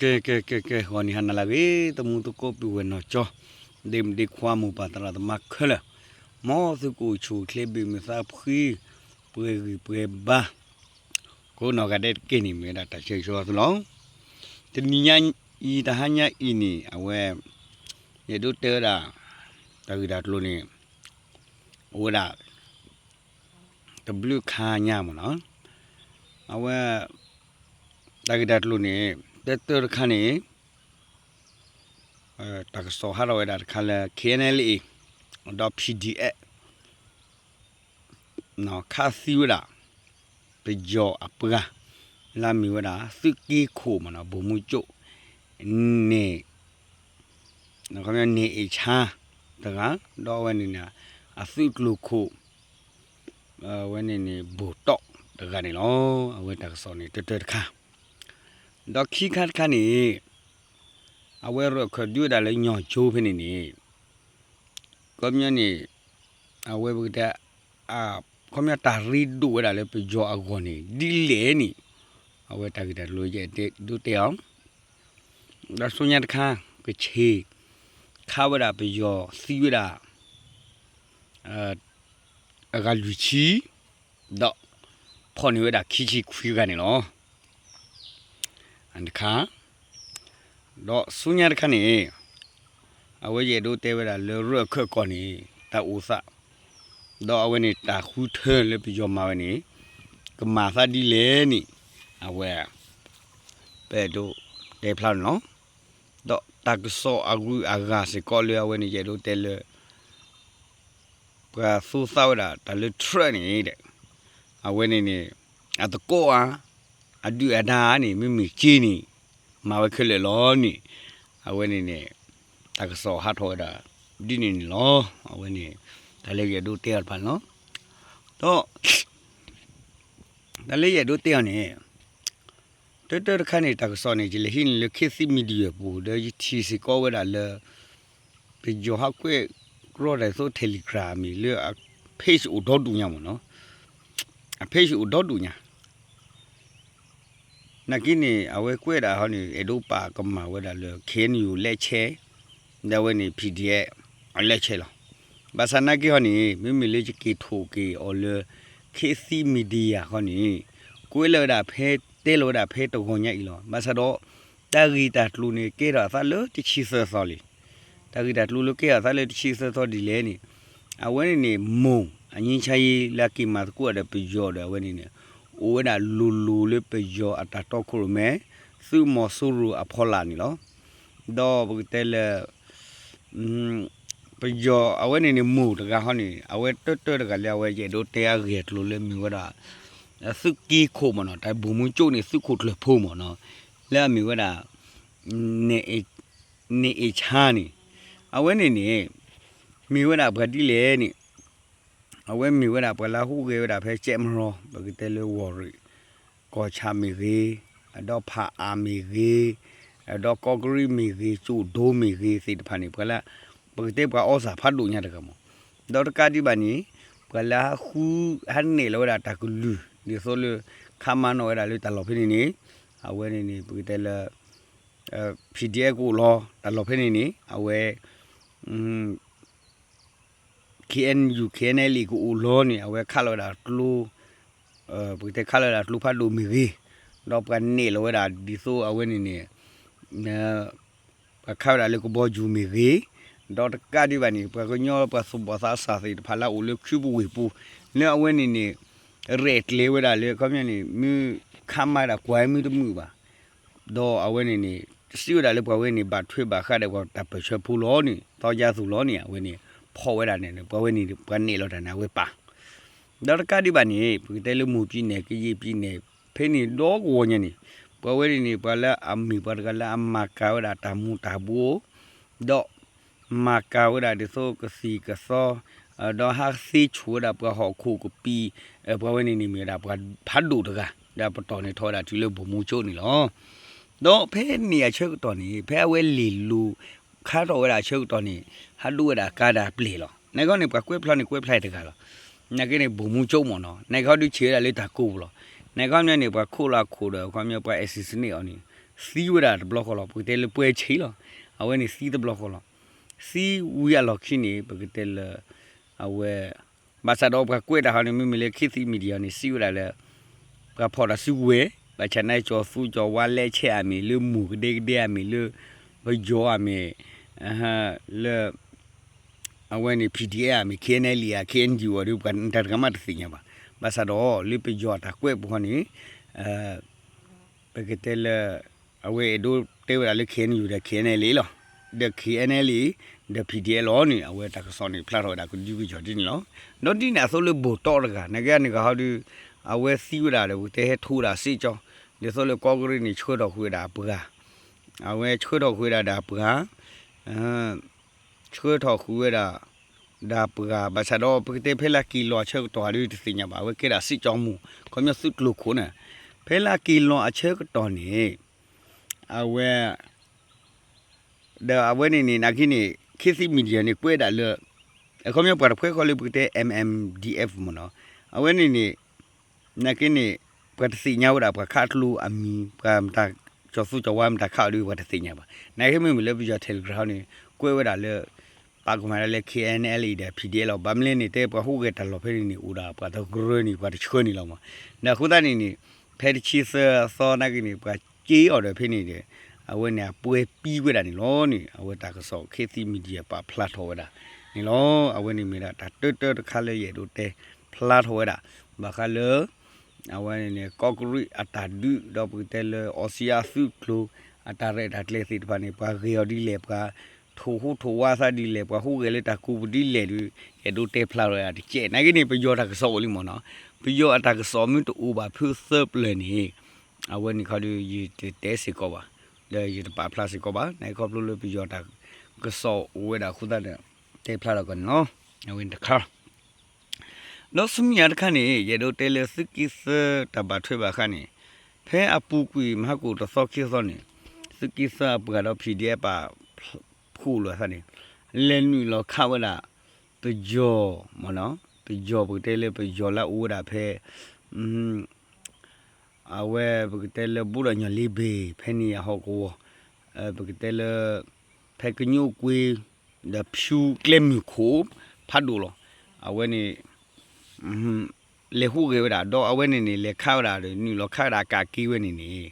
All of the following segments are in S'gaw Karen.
ကဲ ကဲ ကဲ ကဲ ဂီၤနံၤဟါနၤလၢအဂ့ၤ သမူသကိးပုၢ်ဝဲၢ်နီၢ်ကၠီ ဒ့မုၣ်ဒ့ခွါမိၢ်ပၢ်သရၣ်သမါခဲလၢာ်, မ်သုကအိၣ်ဆူၣ်အိၣ်ချ့ဘၣ်မုာ်သးဖှံ ပှဲၤဂံၢ်ပှဲၤဘါ ကိးနီၢ်ဂၤဒဲးတက့ၢ်န့ၣ် မ့ၢ်ဝဲဒၣ်တၢ်ဆၢဂ့ၤဆၢဝါသုလီၤ. တနံၤညါအံၤ တဟါညါအံၤန့ၣ် အဝဲ ယအဲၣ်ဒိးတဲဝဲဒၣ် တၢ်ဂ့ၢ်တၢ်ကျိၤန့ၣ် အိၣ်ဝဲဒၣ် တဘျုးခါညါမ့ၢ်နီၤ, အဝဲ တၢ်ဂ့ၢ်တၢ်ကျိၤန့ၣ် တၢတၢတခါန့ၣ် တၢ်ကစီၣ်ဟးထီၣ်ဝဲဒၣ်တခါလၢ K N L A ဒီး P D F ခးသံဝဲဒၣ် ပယီၤအပှၤ လၢအမ့ၢ်ဝဲဒၣ် သုးက့ခိၣ်မ့ၢ်နီၤ ဗိုလ်မှူးချုပ် န့ၣ် န့ၣ်အ့ၣ်ဆါ တဂၤ ဒီးအဝဲန့ၣ်န့ၣ် အသုးကျိၤခိၣ် အဝဲန့ၣ်န့ၣ် ဗိုလ်တီး တဂၤန့ၣ်လီၤ. အဝဲတၢ်ကစီၣ်န့ၣ် တၢတၢတခါ ဒီးခံခါတခါန့ၣ် အဝဲရၢၢ်ခၢၣ်ဒုးဝဲဒၣ်လၢညီၣ်ကၠိဖဲန့ၣ်န့ၣ် ခီပညီန့ၣ် အဝဲပကတဲ ခီပညီတၢ်ရ့ဒိၣ်ဝဲဒၣ်လၢပယီၤအဂီၢ်န့ၣ် ဒ်လဲၣ်န့ၣ် အဝဲတၢ်ဂ့ၢ်တၢ်ကျိၤယအဲၣ်ဒိးတဲအီၤ ဒီးဆူညါတခါ ကချ့ၣ် ခးဝဲဒၣ်ပယီၤသံဝဲဒၣ် အဂၤလွံၢ်ဆံ ဒီးဖီၣ်န့ၢ်ဝဲဒၣ်ခံဆံခွံဂၤန့ၣ်လီၤ. တခါ ဒီးဆူညါတခါန့ၣ် အဝဲယအဲၣ်ဒိးတဲဝဲဒၣ်လၢရၢၢ်ခၢၣ်ကီၢ်န့ၣ် တၢ်အိၣ်သး ဒီးအဝဲန့ၣ်တၢ်ဃုထၢလၢပယီၤမၤဝဲန့ၣ် ကမၤသးဒ်လဲၣ်န့ၣ် အဝဲ ပအဲၣ်ဒိးတဲဖျါန့ၣ်လီၤ. ဒီးတၢ်ကစီၣ်အဂုၤအဂၤစ့ၢ်ကီးလၢအဝဲန့ၣ် ယအဲၣ်ဒိးတဲလၢ ပှၤသိသးဝဲဒၣ်တၢ်လၢ Trump န့ၣ်ဒီး အဝဲန့ၣ်န့ၣ် အသကိးဧါ အဒုၣ်အဒါန့ၣ် မ့မ့ၢ်က့န့ၣ် မၤဝဲခဲလၢာ်လီၤန့ၣ် အဝဲန့ၣ်န့ၣ် တၢ်ကစီၣ်ဟးထီၣ်ဝဲဒၣ် ဒ်န့ၣ်န့ၣ်လီၤ. အဝဲန့ၣ် တၢ်လၢယအဲၣ်ဒိးတဲအီၤတဖၣ်န့ၣ်လီၤ. ဒီး တၢ်လၢယအဲၣ်ဒိးတဲအီၤန့ၣ် တၢတၢတခါန့ၣ် တၢ်ကစီၣ်န့ၣ် ယလဲၤဟံးန့ၢ်လၢ ခေတ်သစ် Media ပူၤ ဒီးယထံၣ်စ့ၢ်ကီးဝဲဒၣ်လၢ ပယီၤဟးကွဲးကြီၢ်ဒၣ်သိး Telegram မ့ၢ်လၢအ page အိၣ်ဒီဒူၣ်ညါမ့ၢ်နီၤ, အ page အိၣ်ဒီဒူၣ်ညါ နာ်က့န့ၣ် အဝဲကွဲးဒၣ်ဟီန့ၣ် အဲၣ်ဒိးပာ်ကမၣ်ဝဲဒၣ်လၢ K N U လက်ချက် ဒီးအဝဲန့ၣ် P D F အ လက်ချက် လီၤ. ဘၣ်ဆၣ်နာ်က့ဟီန့ၣ် မ့မ့ၢ်လၢယက့ၤထိၣ်က့ၤအီၤလၢ ခေတ်သစ် Media ဟီန့ၣ် ကွဲးလီၤဝဲဒၣ်ဖဲ တဲလီၤဝဲဒၣ်ဖဲတဂီၤညါအံၤလီၤ. ဘၣ်ဆၣ်ဒီး တၢ်ဂ့ၢ်တၢ်ကျိၤန့ၣ် ကဲထီၣ်အသးလၢတဆံသၢသီလံ. တၢ်ဂ့ၢ်တၢ်ကျိၤလၢကဲထီၣ်အသးလၢတဆံသၢသီဒ်လဲၣ်န့ၣ် အဝဲန့ၣ်န့ၣ် မိၢ်အငြိမ်းချမ်းရေး လၢအက့ၤမၤသကိးဒီးပယီၤဒီးအဝဲန့ၣ်န့ၣ် အိၣ်ဝဲဒၣ်လိၤလိၤလၢပယီၤအတၢ်တီခိၣ်ရိၣ်မဲ သုးမီၤစိရိၤအဖီလာ်န့ၣ်လီၤ. ဒီးပကတဲလၢ ပယီၤအဝဲန့ၣ်န့ၣ် မိၢ်တဂၤဟီန့ၣ် အဝဲတၢတၢတဂၤလၢအဝဲယအဲၣ်ဒိးတဲအဂ့ၢ်အကျိၤလၢ မ့ၢ်ဝဲဒၣ် သုးက့ခိၣ်မ့ၢ်နီၤ, တၢ်ဗိုလ်မှူးချုပ်န့ၣ် သုးခိၣ်ကျၢၢ်ဖိမ့ၢ်နီၤ, လၢအမ့ၢ်ဝဲဒၣ် န့ၣ်အ့ၣ်ဆါန့ၣ် အဝဲန့ၣ်န့ၣ် မ့ၢ်ဝဲဒၣ်ပှၤဒ်လဲၣ်န့ၣ် အဝဲမ့ၢ်ဝဲဒၣ်ပှၤလၢဟူးဂဲၤဝဲဒၣ်ဖဲကၠဲးမရီ ပကတဲလၢဝီၤရ့ၣ် ကီၢ်ဆၣ်မ့ၢ်ဂ့ၤ, ဒီးဖးအါမ့ၢ်ဂ့ၤ, ဒီးကီးကရံးမ့ၢ်ဂ့ၤ, ကၠိၣ်ဒိမ့ၢ်ဂ့ၤသ့ၣ်တဖၣ်န့ၣ် ပှၤလၢ ပကတဲပှၤအီၣ်သၣ်ဖးဒိၣ်ညါတဂၤမး, ဒီးတကးဒံးဘၣ်န့ၣ် ပှၤလၢဟးဃု ဟးနဲၣ်လီၤဝဲဒၣ်တၢ်ကလုၢ် ဒ်သိးလၢ ခါမၤနီၣ်ဝဲဒၣ်လၢတၢ်လီၢ်ဖဲန့ၣ်န့ၣ် အဝဲန့ၣ်န့ၣ် ပကတဲလၢ P D F ကအိၣ်လီၤ တၢ်လီၢ်ဖဲန့ၣ်န့ၣ် အဝဲ K N U K N L A ကအိၣ်လီၤန့ၣ် အဝဲခးလီၤဝဲဒၣ်ကျိ ပကတဲခးလီၤဝဲဒၣ်ကျိဖးဒိၣ်မ့ၢ်ဂ့ၤ, ဒီးပှၤနဲၣ်လီၤဝဲဒၣ်ဒ်သိးအဝဲန့ၣ်န့ၣ် ပှၤခးဝဲဒၣ်လၢကဘီယူၤမ့ၢ်ဂ့ၤ, ဒီးတကးဒံးဘၣ်န့ၣ် ပှၤကညီပှၤသူၣ်ဘီၣ်သးစၢ်သ့ၣ်တဖၣ်လၢအအိၣ်လၢခုပူၤဝ့ၢ်ပူၤ လၢအဝဲန့ၣ်န့ၣ် ရဲၣ်ကျဲၤဝဲဒၣ်လၢ ခီပညီန့ၣ် မ့ၢ်ခါမၤဒၣ်ကွၢ်မ့ၢ်တမုာ်ဘၣ် ဒီးအဝဲန့ၣ်န့ၣ် စံးဝဲဒၣ်လၢပှၤဝဲန့ၣ် ဘၣ်ထွဲဘၣ်ဃးဒီးပှၤတၢ်ပၢၢ်ဆၢဖိလီၤန့ၣ် သီယါသူၣ်လီၤန့ၣ် အဝဲန့ၣ် ဖီၣ်ဝဲဒၣ်န့ၣ် ပှၤဝဲန့ၣ် ပှၤနဲၣ်လီၤတၢ်န့ၣ် အဝဲပာ် ဒီးတကးဒံးဘၣ်န့ၣ် ပကတဲလၢမိၢ်ပံၤနဲၣ် ကယံာ်ပံၤနဲၣ် ဖဲန့ၣ်ဒီကဝီၤညါန့ၣ် ပှၤဝဲန့ၣ်န့ၣ် ပှၤလၢအမ့ၢ်ပှၤတဂၤလၢအမၤကၤဝဲဒၣ်တၢ်မူၤတၢ်ဘှီး ဒီး မၤကၤဝဲဒၣ်ဒ်သိးကသံၣ်ကသီ ဒီးဟးသ့ဆိၣ်ဝဲဒၣ်ပှၤဟီၣ်ခိၣ်ကပံာ် ပှၤဝဲန့ၣ်န့ၣ်မ့ၢ်ဝဲဒၣ်ပှၤဖးဒိၣ်တဂၤ ဒီးပတီၢ်န့ၣ်ထီၣ်ဝဲဒၣ်တုၤလၢဗိုလ်မှူးချုပ်န့ၣ်လီၤ. ဒီးဖဲန့ၣ်အဆၢကတီၢ်န့ၣ် ဖဲအဝဲလဲၤလိၤခါထီၣ်ဝဲဒၣ်အဆၢကတီၢ်န့ၣ် ဟးဒိးဝဲဒၣ်ကါတၢ်ပျဲၢ်လီၤ. နခီန့ၣ် ပှၤကွဲးဖျါန့ၣ် ကွဲးဖျါတဂၤလီၤ. နာ်က့န့ၣ် ဗိုလ်မှူးချုပ်မ့ၢ်နီၤ နခီဒုးဆံးဝဲဒၣ်လၢတၢ်ကိးပူၤလီၤ. နခီပညီန့ၣ် ပှၤခိၣ်လီၤခိၣ်ဒီး ခီပညီပှၤ assassinate အီၤန့ၣ် သံဝဲဒၣ်တဘျီဃီလီၤ. ပကတဲလၢပှဲၤဆံးလီၤ. အဝဲန့ၣ်သံတဘျီဃီလီၤ. သံဝံၤအလီၢ်ခံန့ၣ် ပကတဲလၢ အဝဲ ဘၣ်ဆၣ်ဒီးပှၤကွဲးတၢ်ဟီန့ၣ် မ့မ့ၢ်လၢ ခေတ်သစ် Media န့ၣ် စံးဝဲဒၣ်လၢ ပှၤဖီၣ်တၢ်စုကဝဲၤ ဘၣ်ဆၣ်နာ်က့ ကၠီၤသူကၠီၤဝါ လဲၤဆဲးအမ့ၢ် လၢမိၢ်ကဒဲကဒဲအမ့ၢ် လၢပယီၤအမ့ၢ် လၢ အဝဲန့ၣ် PDF အမ့ၢ် KNLA အ KNDO အီၤဒီး ပှၤတၢ်တဂၤမးတသ့ၣ်ညါဘၣ်. ဘၣ်ဆၣ်ဒီး လၢပယီၤအတၢ်ကွဲးပူၤဃီန့ၣ် ပကတဲလၢ အဝဲအဲၣ်ဒိးတဲဝဲဒၣ်လၢ KNU ဒီး KNLA လီၤ. ဒီး KNLA ဒီး PDF လီၤန့ၣ် အဝဲတၢ်ကစီၣ်န့ၣ် ဖျါထီၣ်ဝဲဒၣ်ကဒုကယီၤဒ်န့ၣ်လီၤ. ဒီးဒ်န့ၣ်အသိးလၢဘိၣ်တီတဂၤ နာ်က့အန့ၣ်ဂၤဟီဒီး အဝဲသံဝဲဒၣ်ဒီး ပကတဲဟဲထိးဝဲဒၣ်စ့ၢ်ကီး ဒ်သိးလၢကီၢ်ကရ့ၣ်န့ၣ် ဆှၢထီၣ်ဃုာ်ဝဲဒၣ်အပှၤ အဝဲဆှၢထီၣ်ဃုာ်ဝဲဒၣ်ဒီးအပှၤ ဆှၢထီၣ်ဃုာ်ဝဲဒၣ် ဒီးပှၤ ဘၣ်ဆၣ်ဒီး ပကတဲဖဲလၢက့ၤလီၤအဆၢကတီၢ်ဒီးတသ့ၣ်ညါဘၣ် အဝဲကဲဒၣ်စ့ၢ်ကီးမိၢ် ခီပညီသုးကျိၤခိၣ်န့ၣ် ဖဲလၢက့ၤလီၤအဆၢကတီၢ်န့ၣ် အဝဲ ဒီးအဝဲန့ၣ်န့ၣ် နာ်က့န့ၣ် ခေတ်သစ် Media န့ၣ် ကွဲးဒၣ်လၢ အခီပညီပှၤတဖုဃီလၢပကတဲ MMDF မ့ၢ်နီၤ အဝဲန့ၣ်န့ၣ် နာ်က့န့ၣ် ပှၤတသ့ၣ်ညါဝဲဒၣ် ပှၤခးကျိအမံၤ ပှၤမတၤ ကၠီၤသူကၠီၤဝါမတၤခးအီၤဒီး ပှၤတသ့ၣ်ညါဘၣ်. နာ်က့မ့မ့ၢ်လၢပယီၤ Telegram န့ၣ် ကွဲးဝဲဒၣ်လၢ ပာ်ကမၣ်ဒၣ်လၢ KNLA ဒီး PDF လီၤ. ဘၣ်မနုၤလဲၣ်န့ၣ် တဲပှၤဟူးဂဲၤတၢ်လီၢ်ဖဲန့ၣ်န့ၣ် အိၣ်ဒၣ်ပှၤတကရၢန့ၣ် ပှၤတဆှၢန့ၣ်လီၤမး. ဒီးအဃိသတးန့ၣ်န့ၣ် ဖဲတဆံသၢသီနာ်က့န့ၣ် ပှၤက့ၤအီၤဒီးဖဲန့ၣ်ဒီး အဝဲန့ၣ်အပှဲၤပံဝဲဒၣ်န့ၣ်လီၤန့ၣ် အဝဲတၢ်ကစီၣ် ခေတ်သစ် Media ပာ်ဖျါထီၣ်ဝဲဒၣ်န့ၣ်လီၤ. အဝဲန့ၣ်မ့ၢ်ဒၣ်တၢ်တၢတၢတခါလၢယအဲၣ်ဒိးတဲဖျါထီၣ်ဝဲဒၣ် ဘၣ်ဃးလၢ အဝဲန့ၣ်န့ၣ် ကီၢ်ကရ့ၣ်အတၢ်ဒုး ဒီးပကတဲလၢ အီစံယါသုးကျိၤ အတၢ်ရဲၣ်တၢ်ကျဲၤသ့ၣ်တဖၣ်န့ၣ် ပှၤဂ့ၤအီၤဒ်လဲၣ် ပှၤထိၣ်ဟူးထိၣ်ဝါသးဒ်လဲၣ် ပှၤဟူးဂဲၤလၢတၢ်ကူပူၤဒ်လဲၣ်ဒီး အဲၣ်ဒိးတဲဖျါထီၣ်ဝဲဒၣ်တကဲး. နာ်က့န့ၣ် ပယီၤတၢ်ကစီၣ်အိၣ်လံမ့ၢ်နီၤ. ပယီၤအတၢ်ကစီၣ်မ့ၢ်တအိၣ်ဘၣ်ဖုသၢပျၢၤန့ၣ် အဝဲန့ၣ်ခီဒီး ယတတဲစ့ၢ်ကီးဘၣ် ဒီးယတပာ်ဖျါစ့ၢ်ကီးဘၣ်. နာ်က့ခီဖျိလၢပယီၤတၢ်ကစီၣ်အိၣ်ဝဲဒၣ်အဃိသတးဒီး တဲဖျါထီၣ်ကီးန့ၣ်လီၤ. အဝဲန့ၣ်တခါ ဒီးဆူမဲာ်ညါတခါန့ၣ် ယအဲၣ်ဒိးတဲလၢသုးက့သၢတၢ်ဘၣ်ထွဲဘၣ်ဃးန့ၣ် ဖဲအပူၤကွံာ်မဟါကိၣ်တသီခံသီန့ၣ် သုးက့သၢအပှၤဒီး PDF ပာ်ဖှိၣ်လိာ်အသးန့ၣ် လဲၤနုာ်လီၤခးဝဲဒၣ် ပယီၤ မ့ၢ်နီၤ ပယီၤပကတဲလၢပယီၤလၢအအိၣ်ဝဲဒၣ်ဖဲ အဝဲပကတဲလၢဘူးဒီးညီလ့ဘ့ၣ်ဖဲန့ၣ်အဟီၣ်ကဝီၤ ပကတဲလၢ ဖဲကညိၣ်ကွ့ ဒီးဖၠူကျဲမုၢ်ခိၣ် ဖးဒိၣ်လီၤ. အဝဲန့ၣ် လဲၤဟူးဂဲၤဝဲဒၣ် ဒီးအဝဲန့ၣ်န့ၣ် လဲၤခးဝဲဒၣ်ဒီး နုာ်လီၤခးဝဲဒၣ်အကးက့ၤဝဲန့ၣ်န့ၣ်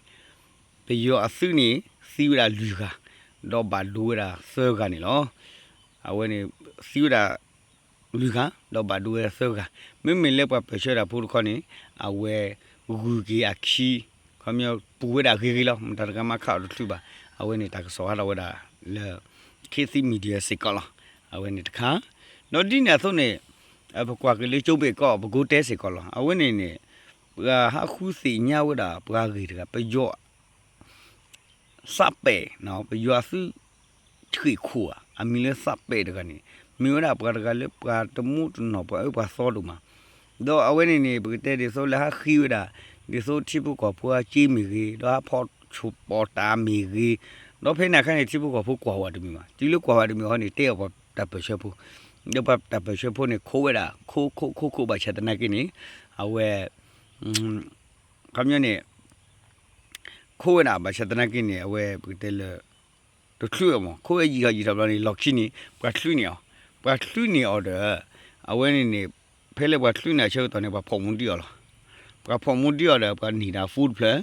ပယီၤအသုးန့ၣ် သံဝဲဒၣ်လွံၢ်ဂၤ ဒီးဘၣ်ဒိဝဲဒၣ်သၢဂၤန့ၣ်လီၤ. အဝဲန့ၣ် သံဝဲဒၣ် လွံၢ်ဂၤ ဒီးဘၣ်ဒိဝဲဒၣ်သၢဂၤ, မ့မ့ၢ်လၢပှၤပၢၢ်ဆၢတၢ်ဖိတခီန့ၣ် အဝဲဂုၤက့ၤအခံ, ခီပညီပူၤဝဲဒၣ်ဂ့ၤဂ့ၤလီၤ. မတၤတဂၤမးခးအီၤတချုးဘၣ်. အဝဲန့ၣ်တၢ်ကစီၣ်ဟးထီၣ်ဝဲဒၣ်လၢ ခေတ်သစ် Media စ့ၢ်ကီးလီၤ. အဝဲန့ၣ်တခါ, ဒီးဒ်န့ၣ်အသိးန့ၣ် ပကွၢ်က့ၤလၢကၠိဘ့ၣ်ကီၢ် ပကိးတဲစ့ၢ်ကီးလီၤ. အဝဲန့ၣ်န့ၣ် ပှၤဟးဃုသ့ၣ်ညါဝဲဒၣ်ပှၤဂ့ၢ်တဂၤ ပယီၤ သးပဲာ်, ပယီၤအသုးဆှံးခိၣ်ဧါ, အမံၤလၢသးပဲာ်တဂၤန့ၣ် မ့ၢ်ဝဲဒၣ်ပှၤတဂၤလၢပှၤတမူတနီၣ် ပှၤအၢပှၤသီဒိၣ်မး, ဒီးအဝဲန့ၣ်န့ၣ် ပကတဲဒ်သိးလၢဟးဃ့ဝဲဒၣ် ဒ်သိးထံဖိကီၢ်ဖိအစ့မ့ၢ်ဂ့ၤ, ဒီးဟးဖီၣ်ဆိးပီးတၢ်မ့ၢ်ဂ့ၤ, ဒီးဖဲန့ၣ်အခါန့ၣ် ထံဖိကီၢ်ဖိကွၢ်ဝဲတမံၤဘၣ်. တုၤလၢကွၢ်ဝဲတမံၤဃီန့ၣ် တဲအီၤပှၤတၢ်ပၢၢ်ဆၢဖိ, ဒီးပှၤတၢ်ပၢၢ်ဆၢဖိန့ၣ် ခိးဝဲဒၣ် ခိးခိးခိးခိးဘၣ်ဆၣ်သနာ်က့န့ၣ် အဝဲ ခီပညီန့ၣ် ခိးဝဲဒၣ်ဘၣ်ဆၣ်သနာ်က့န့ၣ် အဝဲပကတဲလၢ တချုးအီၤမး ခိးဝဲယံာ်ထီၣ်ယံာ်ထီၣ်ဘျီန့ၣ် လီၢ်ခံန့ၣ် ပှၤချုးန့ၢ်အီၤ, ပှၤချုးန့ၢ်အီၤဒီး အဝဲန့ၣ်န့ၣ် ဖဲလၢပှၤချုးန့ၢ်အဆၢကတီၢ်န့ၣ် ပှၤဖီၣ်မူဒံးအီၤလီၤ. ပှၤဖီၣ်မူဒံးအီၤဒီး ပှၤန့ၢ်တၢ် phone တဖျၢၣ်,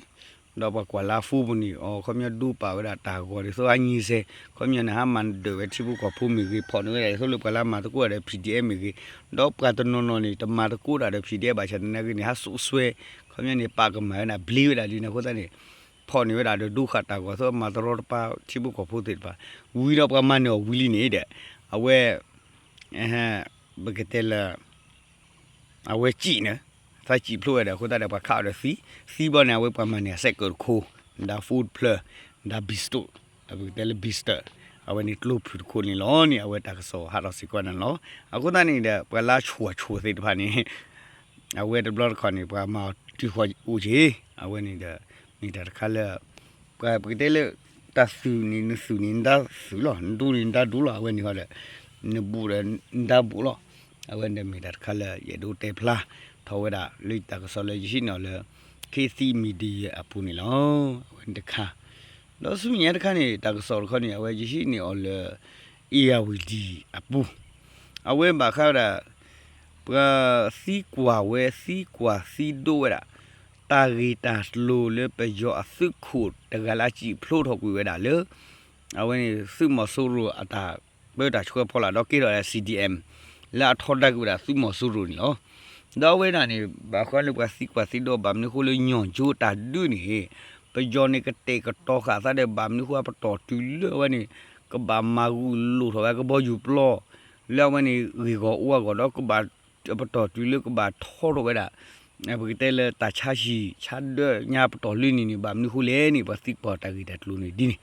ဒီးပှၤကွၢ်လၢအ phone ပူၤန့ၣ် အီၤ ခီပညီဒိပာ်ဝဲဒၣ်တၢ်ဂီၤဒ်သိးအညံစဲး, ခီပညီန့ၣ် ဟးမၤနၢၤဝဲထံဖိကီၢ်ဖိမ့ၢ်ဂ့ၤ, ဖီၣ်န့ၢ်ဝဲဒၣ်ဒ်သိးလၢပှၤလၢအမၤသကိးဒီး PDF မ့ၢ်ဂ့ၤ, ဒီးပှၤတနီၤနီၤန့ၣ် တမၤသကိးတၢ်ဒီး PDF ဘၣ်ဆၣ်သနာ်က့န့ၣ် ဟးစိာ်စွဲ, ခီပညီန့ၣ် ပာ်ကမၣ်ဝဲဒၣ် ဘျ့ဝဲဒၣ်လံန့ၣ်အဃိသတးန့ၣ် ဖီၣ်န့ၢ်ဝဲဒၣ်ဒီးဒိဃာ်တၢ်ဂီၤ သိးမၤတရီတပါထံဖိကီၢ်ဖိသ့ၣ်တဖၣ်, ဝံၤဒီးပှၤမၤနၢၤအီၤဝံၤလံန့ၣ်ဒီး အဝဲ ပကတဲလၢ အဝဲစံၣ်န့ၣ် သးစံၣ်ဖျိဝဲဒီး အဃိသတးဒီးပှၤခးအီၤဒီးသံ, သံဘျီန့ၣ် အဝဲပှၤမၤန့ၢ်အစဲးကၢၣ်တခိၣ်, ဒၣ် phone တဖျၢၣ်, ဒၣ် pistol, ပကတဲလၢ pistol, အဝဲန့ၣ်ကျိဖုၣ်တခိၣ်န့ၣ်လီၤန့ၣ် အဝဲတၢ်ကစီၣ်ဟးထီၣ်စ့ၢ်ကီးန့ၣ်လီၤ. အဃိသတးန့ၣ်ဒီး ပှၤလၢဆိၣ်အဆိၣ်သ့ၣ်တဖၣ်န့ၣ် အဝဲတဘျီတခီၣ်န့ၣ် ပှၤမၤအီၤတုၤဃီၤအိၣ်က့ၤ, အဝဲန့ၣ်ဒီး မ့ၢ်တၢ်တခါလၢ ပှၤပကတဲလၢ တၢ်သုးန့ၣ် နသုးန့ၣ် နတၢ်သုးလီၤ, နဒူန့ၣ် နတၢ်ဒူလီၤ, အဝဲန့ၣ်ဃီဒီး နဘူးဒီး နတၢ်ဘူးလီၤ. အဝဲန့ၣ်မ့ၢ်တၢ်တခါလၢ ယအဲၣ်ဒိးတဲဖျါထီၣ်ဝဲဒၣ် လၢတၢ်ကစီၣ်လၢယဟံးန့ၢ်အီၤလၢ ခေတ်သစ် Media အပူၤန့ၣ်လီၤ. အဝဲန့ၣ်တခါ ဒီးဆူမဲာ်ညါတခါန့ၣ် တၢ်ကစီၣ်တခီန့ၣ် အဝဲယဟံးန့ၢ်အီၤလၢ အ့ၣ်ယၣ်ဝတံၣ်အပူၤ, အဝဲဘၣ်ဃးဝဲဒၣ် ပှၤသံကွၢ်ဝဲ သံကွၢ်သံဒိးဝဲဒၣ် တၢ်ဂ့ၢ်တၢ်ကျိၤလၢပယီၤအသုးခိၣ်တဂၤလၢအစံၣ်ဖျိးထီၣ်ကွံာ်ဝဲဒၣ်လၢ အဝဲန့ၣ် သုးမီၤစိရိၤအတၢ်ပၢတၢ်ဆှၢဖီလာ်ဒီးကဲထီၣ်ဝဲဒၣ် C D M လၢအထီဒါကွံာ်ဝဲဒၣ်သုးမီၤစိရိၤန့ၣ်လီၤ. ဒီးအဝဲဒၣ်န့ၣ် ဘၣ်ဃးလၢပှၤသံကွၢ်သံဒိး ဘၣ်မနုၤအဃိလၢ ညီၣ်ကၠိတၢ်ဒုးန့ၣ် ပယီၤန့ၣ်ကတဲာ်ကတီၤဃာ်သးဒီး ဘၣ်မနုၤအဃိအပတီၢ်တုၤလၢအဝဲန့ၣ် ကဘၣ်မၤဂုာ်လိာ်ထီၣ်ဝဲကဘီယူၤပျီ လၢအဝဲန့ၣ်ဂ့ၢ်ဂီၢ်အိၣ်အဂီၢ်ဒီး ကဘၣ် အပတီၢ်တုၤလၢကဘၣ်ထီထီၣ်ဝဲဒၣ် ပကတဲလၢတၢ်ဆါဟံၣ်ဆါဒၢညါပတီၢ်လၢန့ၣ်န့ၣ် ဘၣ်မနုၤအဃိလဲၣ်န့ၣ် ပှၤသံကွၢ်တၢ်ဂ့ၢ်တၢ်ကျိၤန့ၣ်ဒ်န့ၣ်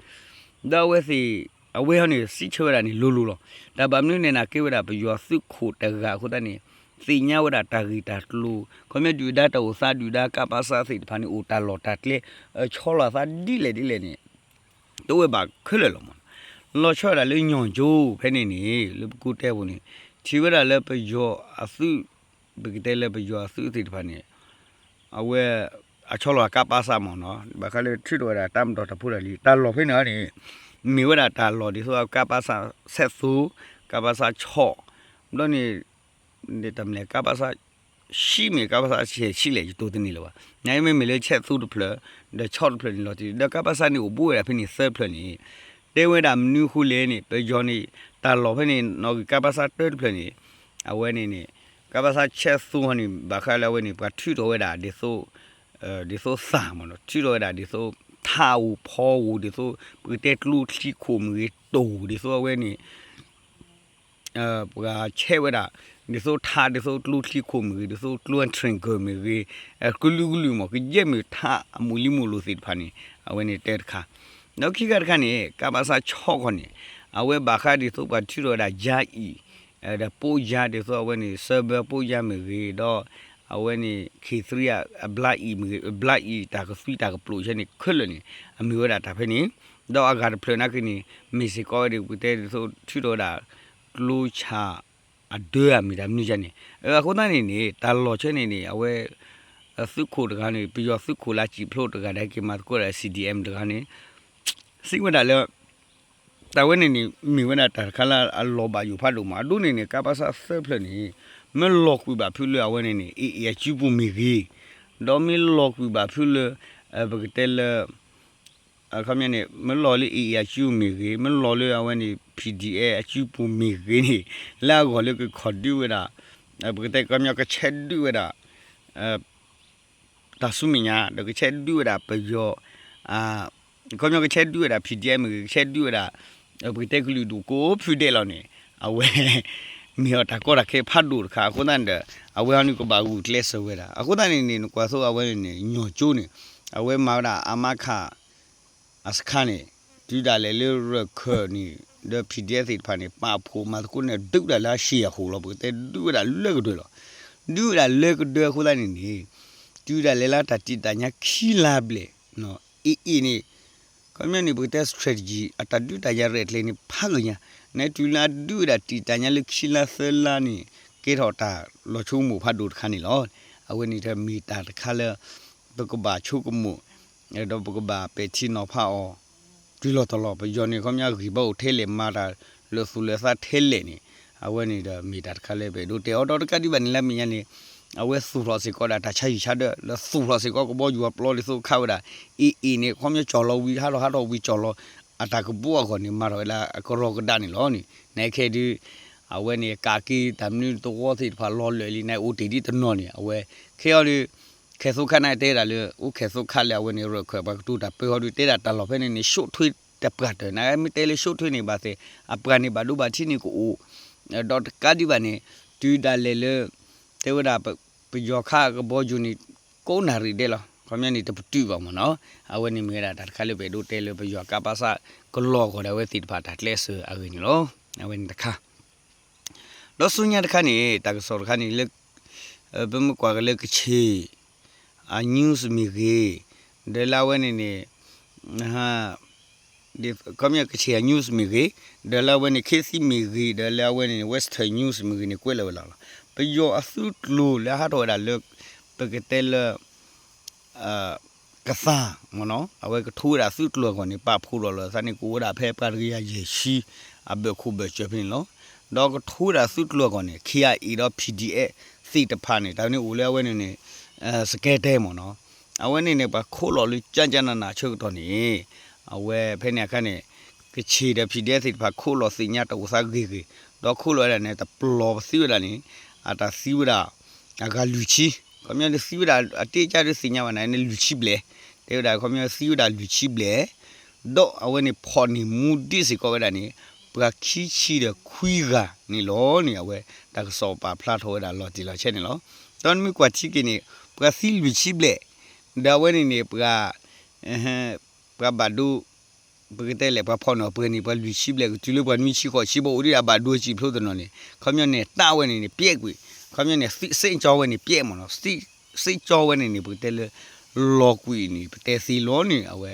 ဒီးအဝဲသ့ၣ် အဝဲဟီန့ၣ် စံးဆၢဝဲဒၣ်န့ၣ်လိၤလိၤလီၤ. တၢ်ဘၣ်မနုၤန့ၣ် နာ်က့ဝဲဒၣ်ပယီၤသုးခိၣ်တဂၤအဃိသတးန့ၣ် သ့ၣ်ညါဝဲဒၣ်တၢ်ဂ့ၢ်တၢ်ကျိၤ ခီပညီဒုၣ်ဒါတၢ်အိၣ်သး ဒုၣ်ဒါ ကပစ သ့ၣ်တဖၣ်န့ၣ် အိၣ်တၢ်လီၢ်တၢ်ကျဲ ဆီလီၤသးဒ်လဲၣ်ဒ်လဲၣ်န့ၣ် တအိၣ်ဝဲဘၣ်ခဲလၢာ်လီၤမး. လီၤဆီဝဲဒၣ်လၢညီၣ်ကၠိဖဲန့ၣ်န့ၣ် လၢပကူတဲပူၤန့ၣ် ထံၣ်ဝဲဒၣ်လၢပယီၤအသုး ပကတဲလၢပယီၤအသုးသ့ၣ်တဖၣ်န့ၣ် အဝဲ အဆီလီၤကပစမးနီၤ ဘၣ်ဃးလၢထုးထီၣ်ဝဲဒၣ်တၢ်မတီၢ်တၢ်ဖိတၢ်လံၤ တၢ်လီၢ်ဖဲန့ၣ်န့ၣ် မ့ၢ်ဝဲဒၣ်တၢ်လီၢ်ဒ်သိးကပစ ဆဲးသူ ကပစ ဆီၣ် ဘျီန့ၣ် တၢ်မလဲၣ် ကပစ ဆံးမ့ၢ် ကပစ ဆဲးဆံးလဲၣ် ယတိၢ်တန့ၢ်လၢၤဘၣ် နမ့မ့ၢ်လၢဆဲးသူတဖျၢၣ် ဒီးဆီၣ်တဖျၢၣ်န့ၣ်လီၤတံၢ် ဒီးကပစ န့ၣ်အိၣ်ဘူးဝဲဒၣ်ဖဲန့ၣ်သၢဖျၢၣ်န့ၣ် တဲဝဲဒၣ်မနုၤအဃိလဲၣ်န့ၣ် ပယီၤန့ၣ် တၢ်လီၢ်ဖဲန့ၣ် နီၣ်ဂံၢ်ကပစ တၢတဖျၢၣ်န့ၣ် အဝဲန့ၣ်န့ၣ် ကပစ ဆဲးသူဟီန့ၣ် ဘၣ်ဃးလၢအဝဲန့ၣ် ပှၤထုးထီၣ်ဝဲဒၣ်ဒ်သိး ဒ်သိးသၣ်မးနီၤ ထုးထီၣ်ဝဲဒၣ်ဒ်သိး ထးဧိၤဖီဧိၤ ဒ်သိး ပကတဲကျိချံခိၣ်မ့ၢ်ဂ့ၤ တိၢ်ဒ်သိးအဝဲန့ၣ် ပှၤဆဲးဝဲဒၣ် ဒ်သိးထး ဒ်သိးကျိချံခိၣ်မ့ၢ်ဂ့ၤ ဒ်သိးကျိ triangle မ့ၢ်ဂ့ၤ ကလုာ်ကလုာ်မး ကယဲၢ်မ့ၢ်ထးအမူးလံမူးလိၤသ့ၣ်တဖၣ်န့ၣ် အဝဲန့ၣ်တဲတခါ ဒီးခံခါတခါန့ၣ် ကပစ ဆီၣ်ခီန့ၣ် အဝဲဘၣ်ဃးဒ်သိးပှၤထုးထီၣ်ဝဲဒၣ်ယါအံၤ ဒီးပိယါဒ်သိးအဝဲန့ၣ် စၢဘၢပိယါမ့ၢ်ဂ့ၤ ဒီး အဝဲန့ၣ် ခ့ၣ်သရံ အဘျါအံၤမ့ၢ်ဂ့ၤ အဘျါအံၤတၢ်ကသွံတၢ်ကပျိာ်ဆဲန့ၣ် ခဲလၢာ်န့ၣ် အမ့ၢ်ဝဲဒၣ်တၢ်ဖဲန့ၣ် ဒီးအဂၤတဖျၢၣ်နာ်က့န့ၣ် မ့ၢ်စ့ၢ်ကီးဝဲဒၣ် ပကတဲဒ်သိးထုးထီၣ်ဝဲဒၣ် ကျိဆၣ်အဒၢအမ့ၢ်တၢ်မနုၤယါန့ၣ် အဃိသတးန့ၣ်န့ၣ် တၢ်လီၢ်ဆဲန့ၣ်န့ၣ် အဝဲ သုးခိၣ်တဂၤန့ၣ် ပယီၤသုးခိၣ်လၢစံၣ်ဖျိးတဂၤဒီးဟဲက့ၤမၤသကိးဒီး C D M တဂၤန့ၣ် စံးဝဲဒၣ်လၢ တၢ်ဝဲန့ၣ်န့ၣ် မ့ၢ်ဝဲဒၣ်တၢ်တခါလၢအလီၤဘၣ်ယိၣ်ဖးဒိၣ်မး အဒိန့ၣ်န့ၣ် ကပစ သၢဖျၢၣ်န့ၣ် မ့ၢ်လီၤကွံာ်ဘၣ်ဖုလၢအဝဲန့ၣ်န့ၣ် AA အစုပူၤမ့ၢ်ဂ့ၤ, ဒီးမ့ၢ်လီၤကွံာ်ဘၣ်ဖုလၢ ပကတဲလၢ အခီပညီန့ၣ် မ့ၢ်လီၤလၢ AA အစုမ့ၢ်ဂ့ၤ, မ့ၢ်လီၤလၢအဝဲန့ၣ် PDF အစုပူၤမ့ၢ်ဂ့ၤန့ၣ် လၢအဂီၢ်လၢကခီၣ်ဒုးဝဲဒၣ် ပကတဲခီပညီကဆဲးဒုးဝဲဒၣ် တၢ်ဆူမဲာ်ညါ ဒီးကဆဲးဒုးဝဲဒၣ်ပယီၤ ခီပညီကဆဲးဒုးဝဲဒၣ် PDF မ့ၢ်ဂ့ၤ ကဆဲးဒုးဝဲဒၣ် ပကတဲကလုာ်ဒူၣ်ကိးဖုဒဲးလီၤန့ၣ် အဝဲ မ့ၢ်အီၤတၢ်ကီတၢ်ခဲဖးဒိၣ်တခါ အဃိသတးန့ၣ်ဒီး အဝဲဟီန့ၣ်ကဘၣ်ဂုာ်ကျဲးစၢးဝဲဒၣ် အဃိသတးန့ၣ်န့ၣ် နကွၢ်သိအဝဲန့ၣ် ညီၣ်ကၠိန့ၣ် အဝဲမၤဝဲဒၣ်အမါခး အစခါန့ၣ် တုၤဒၣ်လဲာ်လၢရၢၢ်ခၢၣ်န့ၣ် ဒီး PDF သ့ၣ်တဖၣ်န့ၣ် ပာ်ဖှိၣ်မၤသကိးန့ၣ် ဒုးဝဲဒၣ်လၢအရှံၣ်အဃိလီၤ ပကတဲဒုးဝဲဒၣ်လၢကဒၢးလီၤ. ဒုးဝဲဒၣ်လၢကဒၢးအဃိသတးန့ၣ်န့ၣ် တုၤဒၣ်လဲာ်လၢတၢ်တံာ်တာ်ညါခံလါဘျဲၣ် AA န့ၣ် ခီပညီန့ၣ် ပကတဲ strategy အတၢ်ဒုးတၢ်ယၤရဲၣ်ကျဲၤန့ၣ် ဖးဂ့ၤညါ နတုၤလၢအဒုးဝဲဒၣ်တံာ်တာ်ညါလၢခံလါသၢလါန့ၣ် ကဲထီၣ်တၢ်လီၤဆိကမိၣ်ဖးဒိၣ်တခါန့ၣ်လီၤ. အဝဲန့ၣ်တမ့ၢ်တၢ်တခါလၢ ပကဘၣ်ဆိကမိၣ် ဒီးပကဘၣ်ပဲာ်ထံနီၤဖးအီၤ တုၤလီၤတီၤလီၤ ပယီၤန့ၣ် ခီပညီဂံၢ်ဘါအိၣ်ထဲလဲၣ်မၤတၢ်လၢသူၣ်လၢသးထဲလဲၣ်န့ၣ် အဝဲန့ၣ်ဒီးမ့ၢ်တၢ်တခါလၢပအဲၣ်ဒိးတဲအီၤ ဒီးတကးဒံးဘၣ်န့ၣ် လၢမဲာ်ညါန့ၣ် အဝဲသူၣ်ထီၣ်စ့ၢ်ကီးဒၣ်တၢ်ဆါဟံၣ်ဆါဒၢ လၢသူၣ်ထီၣ်စ့ၢ်ကီးကဘီယူၤအပျီဒ်သိးခးဝဲဒၣ် AA န့ၣ် ခီပညီကၠီၣ်လီၤဝံၤ ဟးထီၣ်ဟးထီၣ်ဝံၤကၠီၣ်လီၤ အတၢ်ကဘီအဂီၢ်န့ၣ် မၤထီၣ်ဝဲလၢအကရီကဒါန့ၣ်လီၤန့ၣ် နခဲဒုး အဝဲန့ၣ် ကးက့ၤတၢ်မနုၤသဝီသ့ၣ်တဖၣ်လီၤလၢာ်လံ နအိၣ်တ့ၢ်ဒ်တနီၤန့ၣ် အဝဲ ခဲအံၤဒုး ခဲၣ်သိခါန့ၣ်တဲဒၣ်လၢ အိၣ်ခဲၣ်သိခါလၢအဝဲန့ၣ် ရၢၢ်ခၢၣ်ပှၤကတိၤတၢ်ပၢဟီဒုး တဲဒၣ်တၢ်လီၢ်ဖဲန့ၣ်န့ၣ် ရှုပ်ထွေးတပှၢ်တၢၢ် နမ့ၢ်တဲလၢ ရှုပ်ထွေး န့ၣ်ဘၣ်သ့ၣ် အပှၤန့ၣ်ဘၣ်ဒိဘၣ်ထံးန့ၣ်ကအိၣ် ဒီးတကးဒံးဘၣ်န့ၣ် တုၤဒၣ်လဲာ်လၢ တဲဝဲဒၣ် ပယီၤခးကဘီယူၤန့ၣ် ကိးနၣ်ရံၣ်ဒဲးလီၤ ခီပညီန့ၣ် တပတုာ်ဘၣ်မ့ၢ်နီၤ အဝဲန့ၣ်မ့ၢ်ဝဲဒၣ်တၢ်တခါလၢပအဲၣ်ဒိးတဲလၢပယီၤကးပးစးကလီၤအဂီၢ်ဒီးအဝဲသ့ၣ်တဖၣ်တၢ်ကျဲးစၢးအဂ့ၢ်န့ၣ်လီၤ အဝဲန့ၣ်တခါ ဒီးဆူညါတခါန့ၣ် တၢ်ကစီၣ်တခါန့ၣ်လၢ ပမ့ၢ်ကွၢ်က့ၤလၢကချ့ၣ် အ news မ့ၢ်ဂ့ၤ ဒီးလၢအဝဲန့ၣ်န့ၣ် ခီပညီကချ့ၣ်အ news မ့ၢ်ဂ့ၤ ဒီးလၢအဝဲန့ၣ် ခေတ်သစ် မ့ၢ်ဂ့ၤ ဒီးလၢအဝဲန့ၣ် Western News မ့ၢ်ဂ့ၤန့ၣ် ကွဲးလီၤဝဲလီၤလီၤ. ပယီၤအသုးကျိၤလၢအဟးထီၣ်ဝဲဒၣ်လၢ ပကတဲလၢ အ ကသါမ့ၢ်နီၤ အဝဲကထိဝဲဒၣ်သုးကျိၤအဂီၢ်န့ၣ် ပာ်ဖှိၣ်ထီၣ်လီၤသးန့ၣ် ကအိၣ်ဝဲဒၣ်ဖဲပှၤတကယၤယဲၢ်ဆံ အဘၢၣ်ခိၣ်ဘၢၣ်စၢၤဖဲန့ၣ်လီၤ. ဒီးကထိဝဲဒၣ်သုးကျိၤအဂီၢ်န့ၣ် ခ့ၣ်အါအ့ၣ် ဒီး PDF သ့ၣ်တဖၣ်န့ၣ် တၢ်န့ၣ်အိၣ်လၢအဝဲန့ၣ်န့ၣ် စကဲတဲမ့ၢ်နီၤ အဝဲန့ၣ်န့ၣ် ပှၤခိးလီၤလၢကၠၢ်ကၠၢ်နးနးဆၢကတီၢ်န့ၣ် အဝဲဖဲန့ၣ်အခါန့ၣ် ကဆ့ၣ်ဒီး PDF သ့ၣ်တဖၣ် ခိးလီၤသ့ၣ်ညါတၢ်အိၣ်သးဂ့ၤဂ့ၤ, ဒီးခိးလီၤဝဲဒၣ်န့ၣ် တပျီၤပသံဝဲဒၣ်န့ၣ် အတၢ်သံဝဲဒၣ် အဂၤလွံၢ်ဆံ, ခီပညီန့ၣ်သံဝဲဒၣ် အတ့ၢ်ကၢ်ဒုးသ့ၣ်ညါဘၣ်န့ၣ် လွံၢ်ဆံဘျဲၣ်, တဲဝဲဒၣ်ခီပညီသံဝဲဒၣ်လွံၢ်ဆံဘျဲၣ်, ဒီးအဝဲန့ၣ်ဖီၣ်န့ၢ်မူဒံးစ့ၢ်ကီးဝဲဒၣ်န့ၣ် ပှၤခံဆံဒီးခွံဂၤန့ၣ်လီၤန့ၣ် အဝဲတၢ်ကစီၣ်ပာ်ဖျါထီၣ်ဝဲဒၣ်လီၤတံၢ်လီၤဆဲးန့ၣ်လီၤ. ဒီးနမ့ၢ်ကွၢ်ထံက့ၤန့ၣ် ပှၤသံလွံၢ်ဆံဘျဲၣ်, ဒီးအဝဲန့ၣ်န့ၣ် ပှၤ ပှၤဘၣ်ဒိ ပကတဲလဲၣ် ပှၤဖီၣ်န့ၢ်အီၤပှဲၤန့ၣ် ပှၤလွံၢ်ဆံဘျဲၣ်ကတုၤလၢပှၤနွံဆံဃိးဆံ ဘၣ်အိၣ်ဒံးဒၣ်ဘၣ်ဒိစံာ်ဖျိတနီၤန့ၣ် ခီပညီန့ၣ် တၢ်ဝဲန့ၣ်န့ၣ် ပျဲကွံာ်, ခီပညီန့ၣ် သ့ၣ်ကၠီဝဲန့ၣ် ပျဲမ့ၢ်နီၤ, သ့ၣ်ကၠီဝဲန့ၣ်န့ၣ် ပကတဲလၢ လီၤကွံာ်န့ၣ် ပတဲသ့လီၤန့ၣ် အဝဲ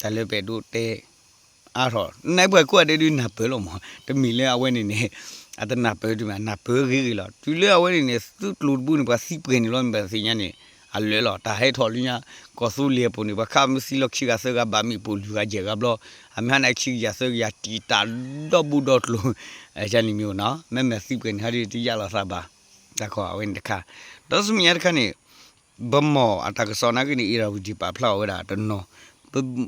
တၢ်လၢပအဲၣ်ဒိးတဲ အါထီၣ် နပှၤကိးဂၤဒဲးဒုးနၢ်ပၢၢ်လီၤမး, တမ့ၢ်လၢအဝဲန့ၣ်န့ၣ် အတနၢ်ပၢၢ်ဒံးဘၣ် နၢ်ပၢၢ်ဂ့ၤဂ့ၤလီၤ. တုၤလၢအဝဲန့ၣ်န့ၣ် သုးကျိၤတဘိန့ၣ် ပှၤသံပှဲၤန့ၣ်လီၤ မ့ၢ်ဘၣ်သ့ၣ်ညါန့ၣ် အလၢာ်လီၤ. တၢ်ဟဲထီၣ်လၢညါ ကီၢ်သူလ့ၤအပူၤန့ၣ် ပှၤခးမ့ၢ်သံလီၤခံဂၤသၢဂၤဘၣ်မ့ၣ်ပိၢ်လွံၢ်ဂၤယဲၢ်ဂၤဘျီ, အမ့ၢ်ဟါန့ၣ်ခံကယၤသၢကယၤ တံာ်တာ်ဒီဘူးဒီကျိၤ ကန့ၣ်မ့ၢ်နီၤ မ့မ့ၢ်သံပှဲၤန့ၣ် ဟဲဒုးတယၢ်လီၤသးဘၣ် တၢ်ခီအဝဲန့ၣ်တခါ, ဒီးဆူမဲာ်ညါတခါန့ၣ် ဗန်းမော် အတၢ်ကစီၣ်နာ်က့န့ၣ် ဧရာဝတီ ပာ်ဖျါဝဲဒၣ်တနီၤ,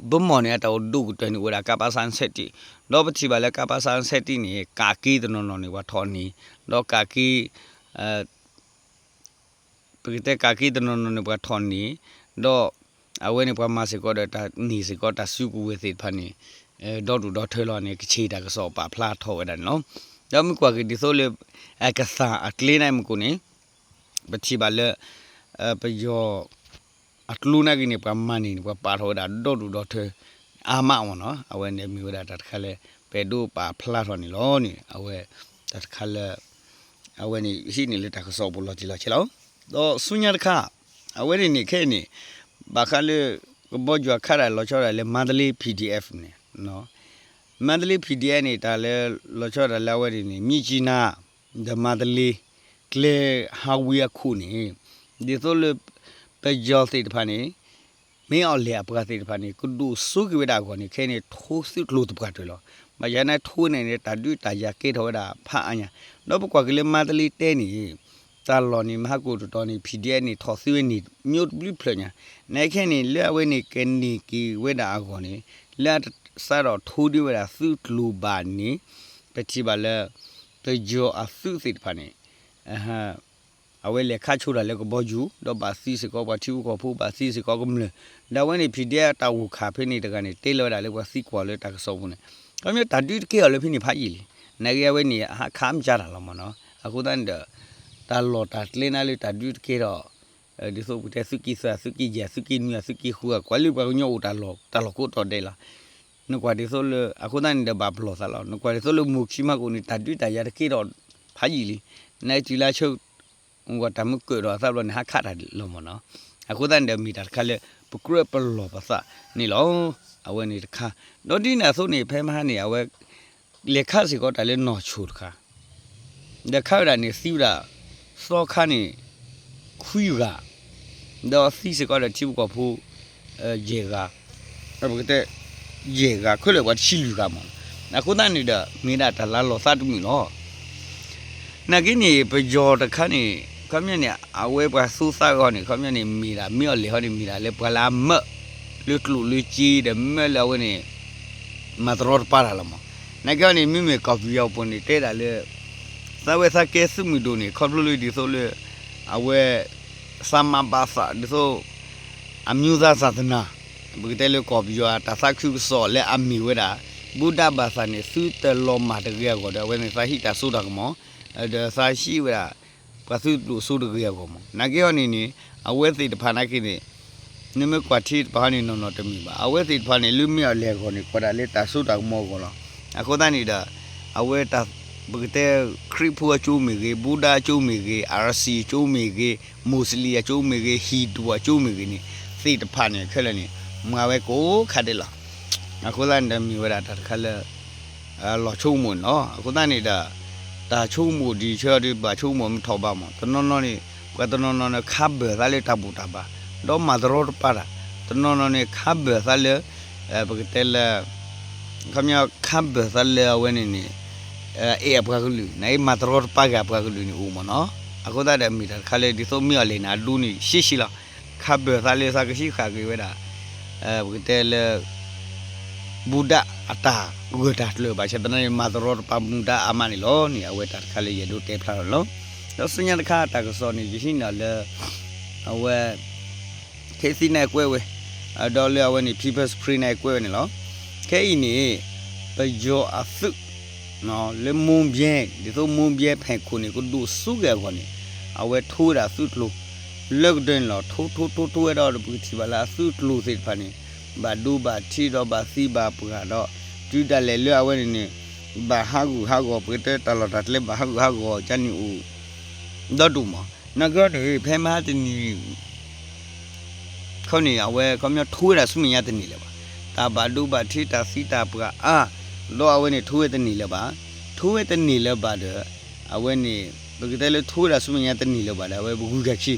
ဗန်းမော်န့ၣ် အတၢ်အိၣ်ဒိၣ်ကတၢၢ်န့ၣ် အိၣ်ဝဲဒၣ် ကပစ နှစ်ဆယ့်တစ်, ဒီးပထံၣ်ဘၣ်လၢ ကပစ နှစ်ဆယ့်တစ်န့ၣ် ကးက့တနီၤနီၤန့ၣ် ပှၤထီၣ်န့ၢ်, ဒီးကးက့ ပကတဲကးက့တနီၤနီၤန့ၣ် ပှၤထီၣ်န့ၢ်, ဒီးအဝဲန့ၣ်ပှၤမၤစ့ၢ်ကီးဒီးတၢ်န့ၢ်စ့ၢ်ကီးတၢ်စုကဝဲၤသ့ၣ်တဖၣ်န့ၣ် ဒီဒူၣ်ဒီထၢလီၤန့ၣ် ကဆ့ၣ်တၢ်ကစီၣ်ပာ်ဖျါထီၣ်ဝဲဒၣ်န့ၣ်လီၤ. ဒီးမ့ၢ်ကွၢ်က့ၤဒ်သိးလၢ ကသါအကျဲန့ၣ်မ့ၢ်ကိၣ်န့ၣ် ပထံၣ်ဘၣ်လၢ ပယီၤ အကျိနာ်က့န့ၣ် ပှၤမၤန့ၢ်န့ၣ် ပှၤပာ်ထီၣ်ဝဲဒၣ်ဒီဒူၣ်ဒီထၢ အါမးမ့ၢ်နီၤ, အဝဲန့ၣ်မ့ၢ်ဝဲဒၣ်တၢ်တခါလၢ ပအဲၣ်ဒိးပာ်ဖျါထီၣ်န့ၣ်လီၤန့ၣ် အဝဲ တၢ်တခါလၢ အဝဲန့ၣ်ဟံးန့ၢ်လၢတၢ်ကစီၣ်ပူၤလီၤတံၢ်လီၤဆဲးလီၤ. ဒီးဆူညါတခါ အဝဲန့ၣ်န့ၣ်ခဲအံၤန့ၣ် ဘၣ်ဃးလၢ ကဘီယူၤအခါဒၣ်လီၤဆီဒၣ်လၢ မန္တလေး PDF န့ၣ် မန္တလေး PDF န့ၣ် တၢ်လၢလီၤဆီဒၣ်လၢအဝဲန့ၣ်န့ၣ် မြစ်ကြီးနား ဒီး မန္တလေး ကျဲ highway အခိၣ်န့ၣ် ဒ်သိးလၢ ပယီၤသ့ၣ်တဖၣ်န့ၣ် မ့ၢ်အီၤလဲၣ်အပှၤသ့ၣ်တဖၣ်န့ၣ် ကဒိၣ်စိက့ၤဝဲဒၣ်အဂီၢ်န့ၣ် ခဲအံၤန့ၣ် ထိသုးကျိၤသပှၢ်တၢၢ်လီၤ. ဘၣ်ဆၣ်န့ၣ်ထိန့ၣ်န့ၣ် တၢ်ဒုးတၢ်ယၤကဲထီၣ်ဝဲဒၣ်ဖးအါညါ, ဒီးပကွၢ်က့ၤလၢမန္တလေးတိုင်းန့ၣ် တၢ်လီၢ်န့ၣ် မဟါကိၣ်တတီၤန့ၣ် PDF န့ၣ် ထီၣ်သုးဝဲန့ၣ် မျိုးတဘျုးဖျၢၣ်ညါ, နာ်က့ခဲအံၤန့ၣ် လၢအဝဲန့ၣ်ကန့ၢ်က့ၤဝဲဒၣ်အဂီၢ်န့ၣ် လၢအစးထီၣ်ထိဒုးဝဲဒၣ်သုးကျိၤဘၣ်န့ၣ် ပထံၣ်ဘၣ်လၢ ပယီၤအသုးသ့ၣ်တဖၣ်န့ၣ် အဝဲလဲၤခးဆိတၢ်လၢကဘီယူၤ ဒီးဘၣ်သံစ့ၢ်ကီးပှၤထံဖိကီၢ်ဖိ ဘၣ်သံစ့ၢ်ကီးကမျၢၢ်, ဒီးအဝဲန့ၣ် PDF တၢ်ဂိၢ်ခါဖဲန့ၣ်တဂၤန့ၣ် တဲလီၤဝဲဒၣ်လၢပှၤသံကွၢ်လၢတၢ်ကစီၣ်ပူၤန့ၣ် ခီပညီတၢ်ဒုးတကဲအီၤလၢဖဲန့ၣ်ဖးယံာ်လံ, နာ်က့အဝဲန့ၣ် ဟးခးမကၢ်တၢ်လီၤမ့ၢ်နီၤ, အဃိသတးန့ၣ်ဒီး တၢ်လီၢ်တၢ်ကျဲန့ၣ်လၢတၢ်ဒုးတကဲဒီး ဒ်သိးပကတဲသုးက့သၢ သုးက့ယဲၢ် သုးက့နွံ သုးက့ဃု ကွၢ်လၢပှၤကညီအိၣ်တၢ်လီၢ်တၢ်လီၢ်ကိးတီၤဒဲးလီၤ, နကွၢ်ဒ်သိးလၢ အဃိသတးန့ၣ်ဒီးဘၣ်ပလီၢ်သးလီၤ, နကွၢ်ဒ်သိးလၢမိၢ်ခံမၤကိၣ်န့ၣ် တၢ်ဒုးတၢ်ယၤတကဲထီၣ်ဖးယံာ်လံ, နတုၤလၢဆၢ တၢ်မုၢ်ကၢၣ်ထီၣ်အသးဘျီန့ၣ် ဟးခးတၢ်လီၤမ့ၢ်နီၤ, အဃိသတးန့ၣ်ဒီးမ့ၢ်တၢ်တခါလၢ ပကြၢးပလီၢ်ပသးန့ၣ်လီၤ, အဝဲန့ၣ်တခါ, ဒီးဒ်န့ၣ်အသိးန့ၣ် ဖဲမဟါန့ၣ် အဝဲ လဲၤခးစ့ၢ်ကီးတၢ်လၢနီၢ်ဆိၣ်တခါ ဒီးခးဝဲဒၣ်န့ၣ် သံဝဲဒၣ် သီခါန့ၣ် ခွံဂၤ, ဒီးသံစ့ၢ်ကီးဒီးထံဖိကီၢ်ဖိ ယဲၢ်ဂၤ, ပကတဲ ယဲၢ်ဂၤ ခဲလၢာ်ပှၤတဆံလွံၢ်ဂၤမး, အဃိသတးန့ၣ်ဒီး မ့ၢ်ဒၣ်တၢ်လၢလီၤသးတမုာ်လီၤ. နာ်က့န့ၣ် ပယီၤတခါန့ၣ် ခီပညီန့ၣ် အဝဲပှၤသူသးဂီၢ်န့ၣ် ခီပညီန့ၣ် မ့ၢ်ဒၣ်မ့ၢ်အီၤလဲၣ်ဟီန့ၣ် မ့ၢ်ဒၣ်လၢပှၤလၢအမၢလၢကျိၣ်လၢစ့ဒီးမၢလၢအဝဲန့ၣ် မၤတရီတပါတၢ်လီၤမး, နာ်က့န့ၣ် မ့မ့ၢ်ကီၢ်ပယီၤအပူၤန့ၣ် တဲဒၣ်လၢ သးဝဲသးကဲသုးမုၢ်ဒိၣ်န့ၣ် ခီဖျိလၢဒ်သိးလၢ အဝဲ သးမၤဘၣ်သး ဒ်သိး အမျိုးသားသာသနာ ပကတဲလၢကီၢ်ပယီၤအတၢ်သးခုကစီၣ်လၢအမ့ၢ်ဝဲဒၣ် ဗုဒ္ဓဘာသာန့ၣ် သုတလီၤမၢ်တဂ့ၤအဂီၢ်ဒီး အဝဲန့ၣ်သးဟံးတၢ်စိတၢ်ကမီၤ ဒီးသးဟံးဝဲဒၣ် ပှၤသုးဒိၣ်စိတဂ့ၤအဂီၢ်မး, နာ်က့ဟီန့ၣ်န့ၣ် အဝဲသ့ၣ်တဖၣ်နာ်က့န့ၣ် နမ့ၢ်ကွၢ်ထံတဖၣ်ဟီန့ၣ်နီၢ်နီၢ်တမ့ၢ်ဘၣ်, အဝဲသ့ၣ်တဖၣ်န့ၣ် လၢမ့ၢ်အီၤလဲၣ်အဂီၢ်န့ၣ် ကွၢ်ဒၣ်လၢတၢ်စိတၢ်ကမီၤအဂီၢ်လီၤ. အဃိသတးန့ၣ်ဒီး အဝဲတၢ် ပကတဲ ခရံာ်ဖိအကၠိမ့ၢ်ဂ့ၤ, ဗုဒ္ဓအကၠိမ့ၢ်ဂ့ၤ, RCအကၠိမ့ၢ်ဂ့ၤ, မူးစလ့ၣ်အကၠိမ့ၢ်ဂ့ၤ, ဟိန္ဒူအကၠိမ့ၢ်ဂ့ၤန့ၣ် သ့ၣ်တဖၣ်န့ၣ်ခဲလၢာ်န့ၣ် မၤဝဲကိးခါဒဲးလီၤ. အဃိသတးန့ၣ်ဒီးမ့ၢ်ဝဲဒၣ်တၢ်တခါလၢ လီၤဆိကမိၣ်န့ၣ်လီၤ. အဃိသတးန့ၣ်ဒီး တၢ်ဆိကမိၣ်ဒ်ဆၢဒီးဘၣ်ဆိကမိၣ်မ့ၢ်ထီၣ်ဘးမး, တနီၤနီၤန့ၣ် ပှၤတနီၤနီၤန့ၣ် ခးဘၢၣ်သးလၢတၢ်ဘူၣ်တၢ်ဘါ ဒီးမၤတရီတပါတၢ် တနီၤနီၤန့ၣ် ခါဘၢၣ်သးလၢ ပကတဲလၢ ခီပညီ ခါဘၢၣ်သးလၢအဝဲန့ၣ်န့ၣ် အဲၣ်အပှၤကလုာ် နာ်က့ မၤတရီတပါက့ၤအပှၤကလုာ်န့ၣ်အိၣ်မ့ၢ်နီၤ. အဃိသတးဒီး မ့ၢ်တၢ်တခါလၢ ဒ်သိးမ့ၢ်အီၤလဲၣ်န့ၣ် အဒိန့ၣ် ရှဲရှဲလီၤ. ခါဘၢၣ်သးလၢသးကဆံဃာ်က့ၤဝဲဒၣ် ပကတဲလၢ ဘူၣ်ဒါအတၢ်ဂၢၢ်တၢ်ကျၢၤ ဘၣ်ဆၣ်သနာ်က့ မၤတရီတပါမူဒါအါမးန့ၣ်လီၤန့ၣ် အဝဲတၢ်တခါလၢယအဲၣ်ဒိးတဲဖျါထီၣ်န့ၣ်လီၤ. ဒီးဆူညါတခါတၢ်ကစီၣ်န့ၣ် ယဟံးန့ၢ်လၢ အဝဲ ခဲသံန့ၣ်ကွဲးဝဲ ဒီးလၢအဝဲန့ၣ် People's Spring န့ၣ်ကွဲးဝဲန့ၣ်လီၤ. ခဲအံၤန့ၣ် ပယီၤအသုး လၢမိၢ်ဘဲ ဒ်သိးမိၢ်ဘဲဖဲခိၣ်န့ၣ် ကဒိၣ်စိက့ၤအဂီၢ်န့ၣ် အဝဲထိဝဲဒၣ်သုးကျိၤ လၢကတၢၢ်န့ၣ်လီၤ. ထိထိထိထိဝဲဒီး ပကထံၣ်ဘၣ်လၢအသုးကျိၤသ့ၣ်တဖၣ်န့ၣ် ဘၣ်ဒိဘၣ်ထံးဒီးဘၣ်သံဘၣ်ပှၢ်ဒီး တုၤဒၣ်လဲာ်လၢအဝဲန့ၣ်န့ၣ် ဘၣ်ဟးဂူာ်ဟးဂီၤ ပကတဲတၢ်လီၢ်တၢ်ကျဲဘၣ်ဟးဂူာ်ဟးဂီၤ ကန့ၣ်အိၣ် ဒီဒူၣ်မး နာ်က့န့ၣ် ဖဲမဟါတနံၤ ခီန့ၣ် အဝဲခီပညီထိဝဲဒၣ်ဆူမဲာ်ညါတန့ၢ်လၢၤဘၣ်. တၢ်ဘၣ်ဒိဘၣ်ထံးတၢ်သံတၢ်ပှၢ်အါ ဒီးအဝဲန့ၣ်ထိဝဲတန့ၢ်လၢၤဘၣ်. ထိဝဲတန့ၢ်လၢၤဘၣ်ဒီး အဝဲန့ၣ် ပကတဲလၢထိဝဲဒၣ်ဆူမဲာ်ညါတန့ၢ်လၢၤဘၣ်ဒီး အဝဲဂုၤက့ၤအခံ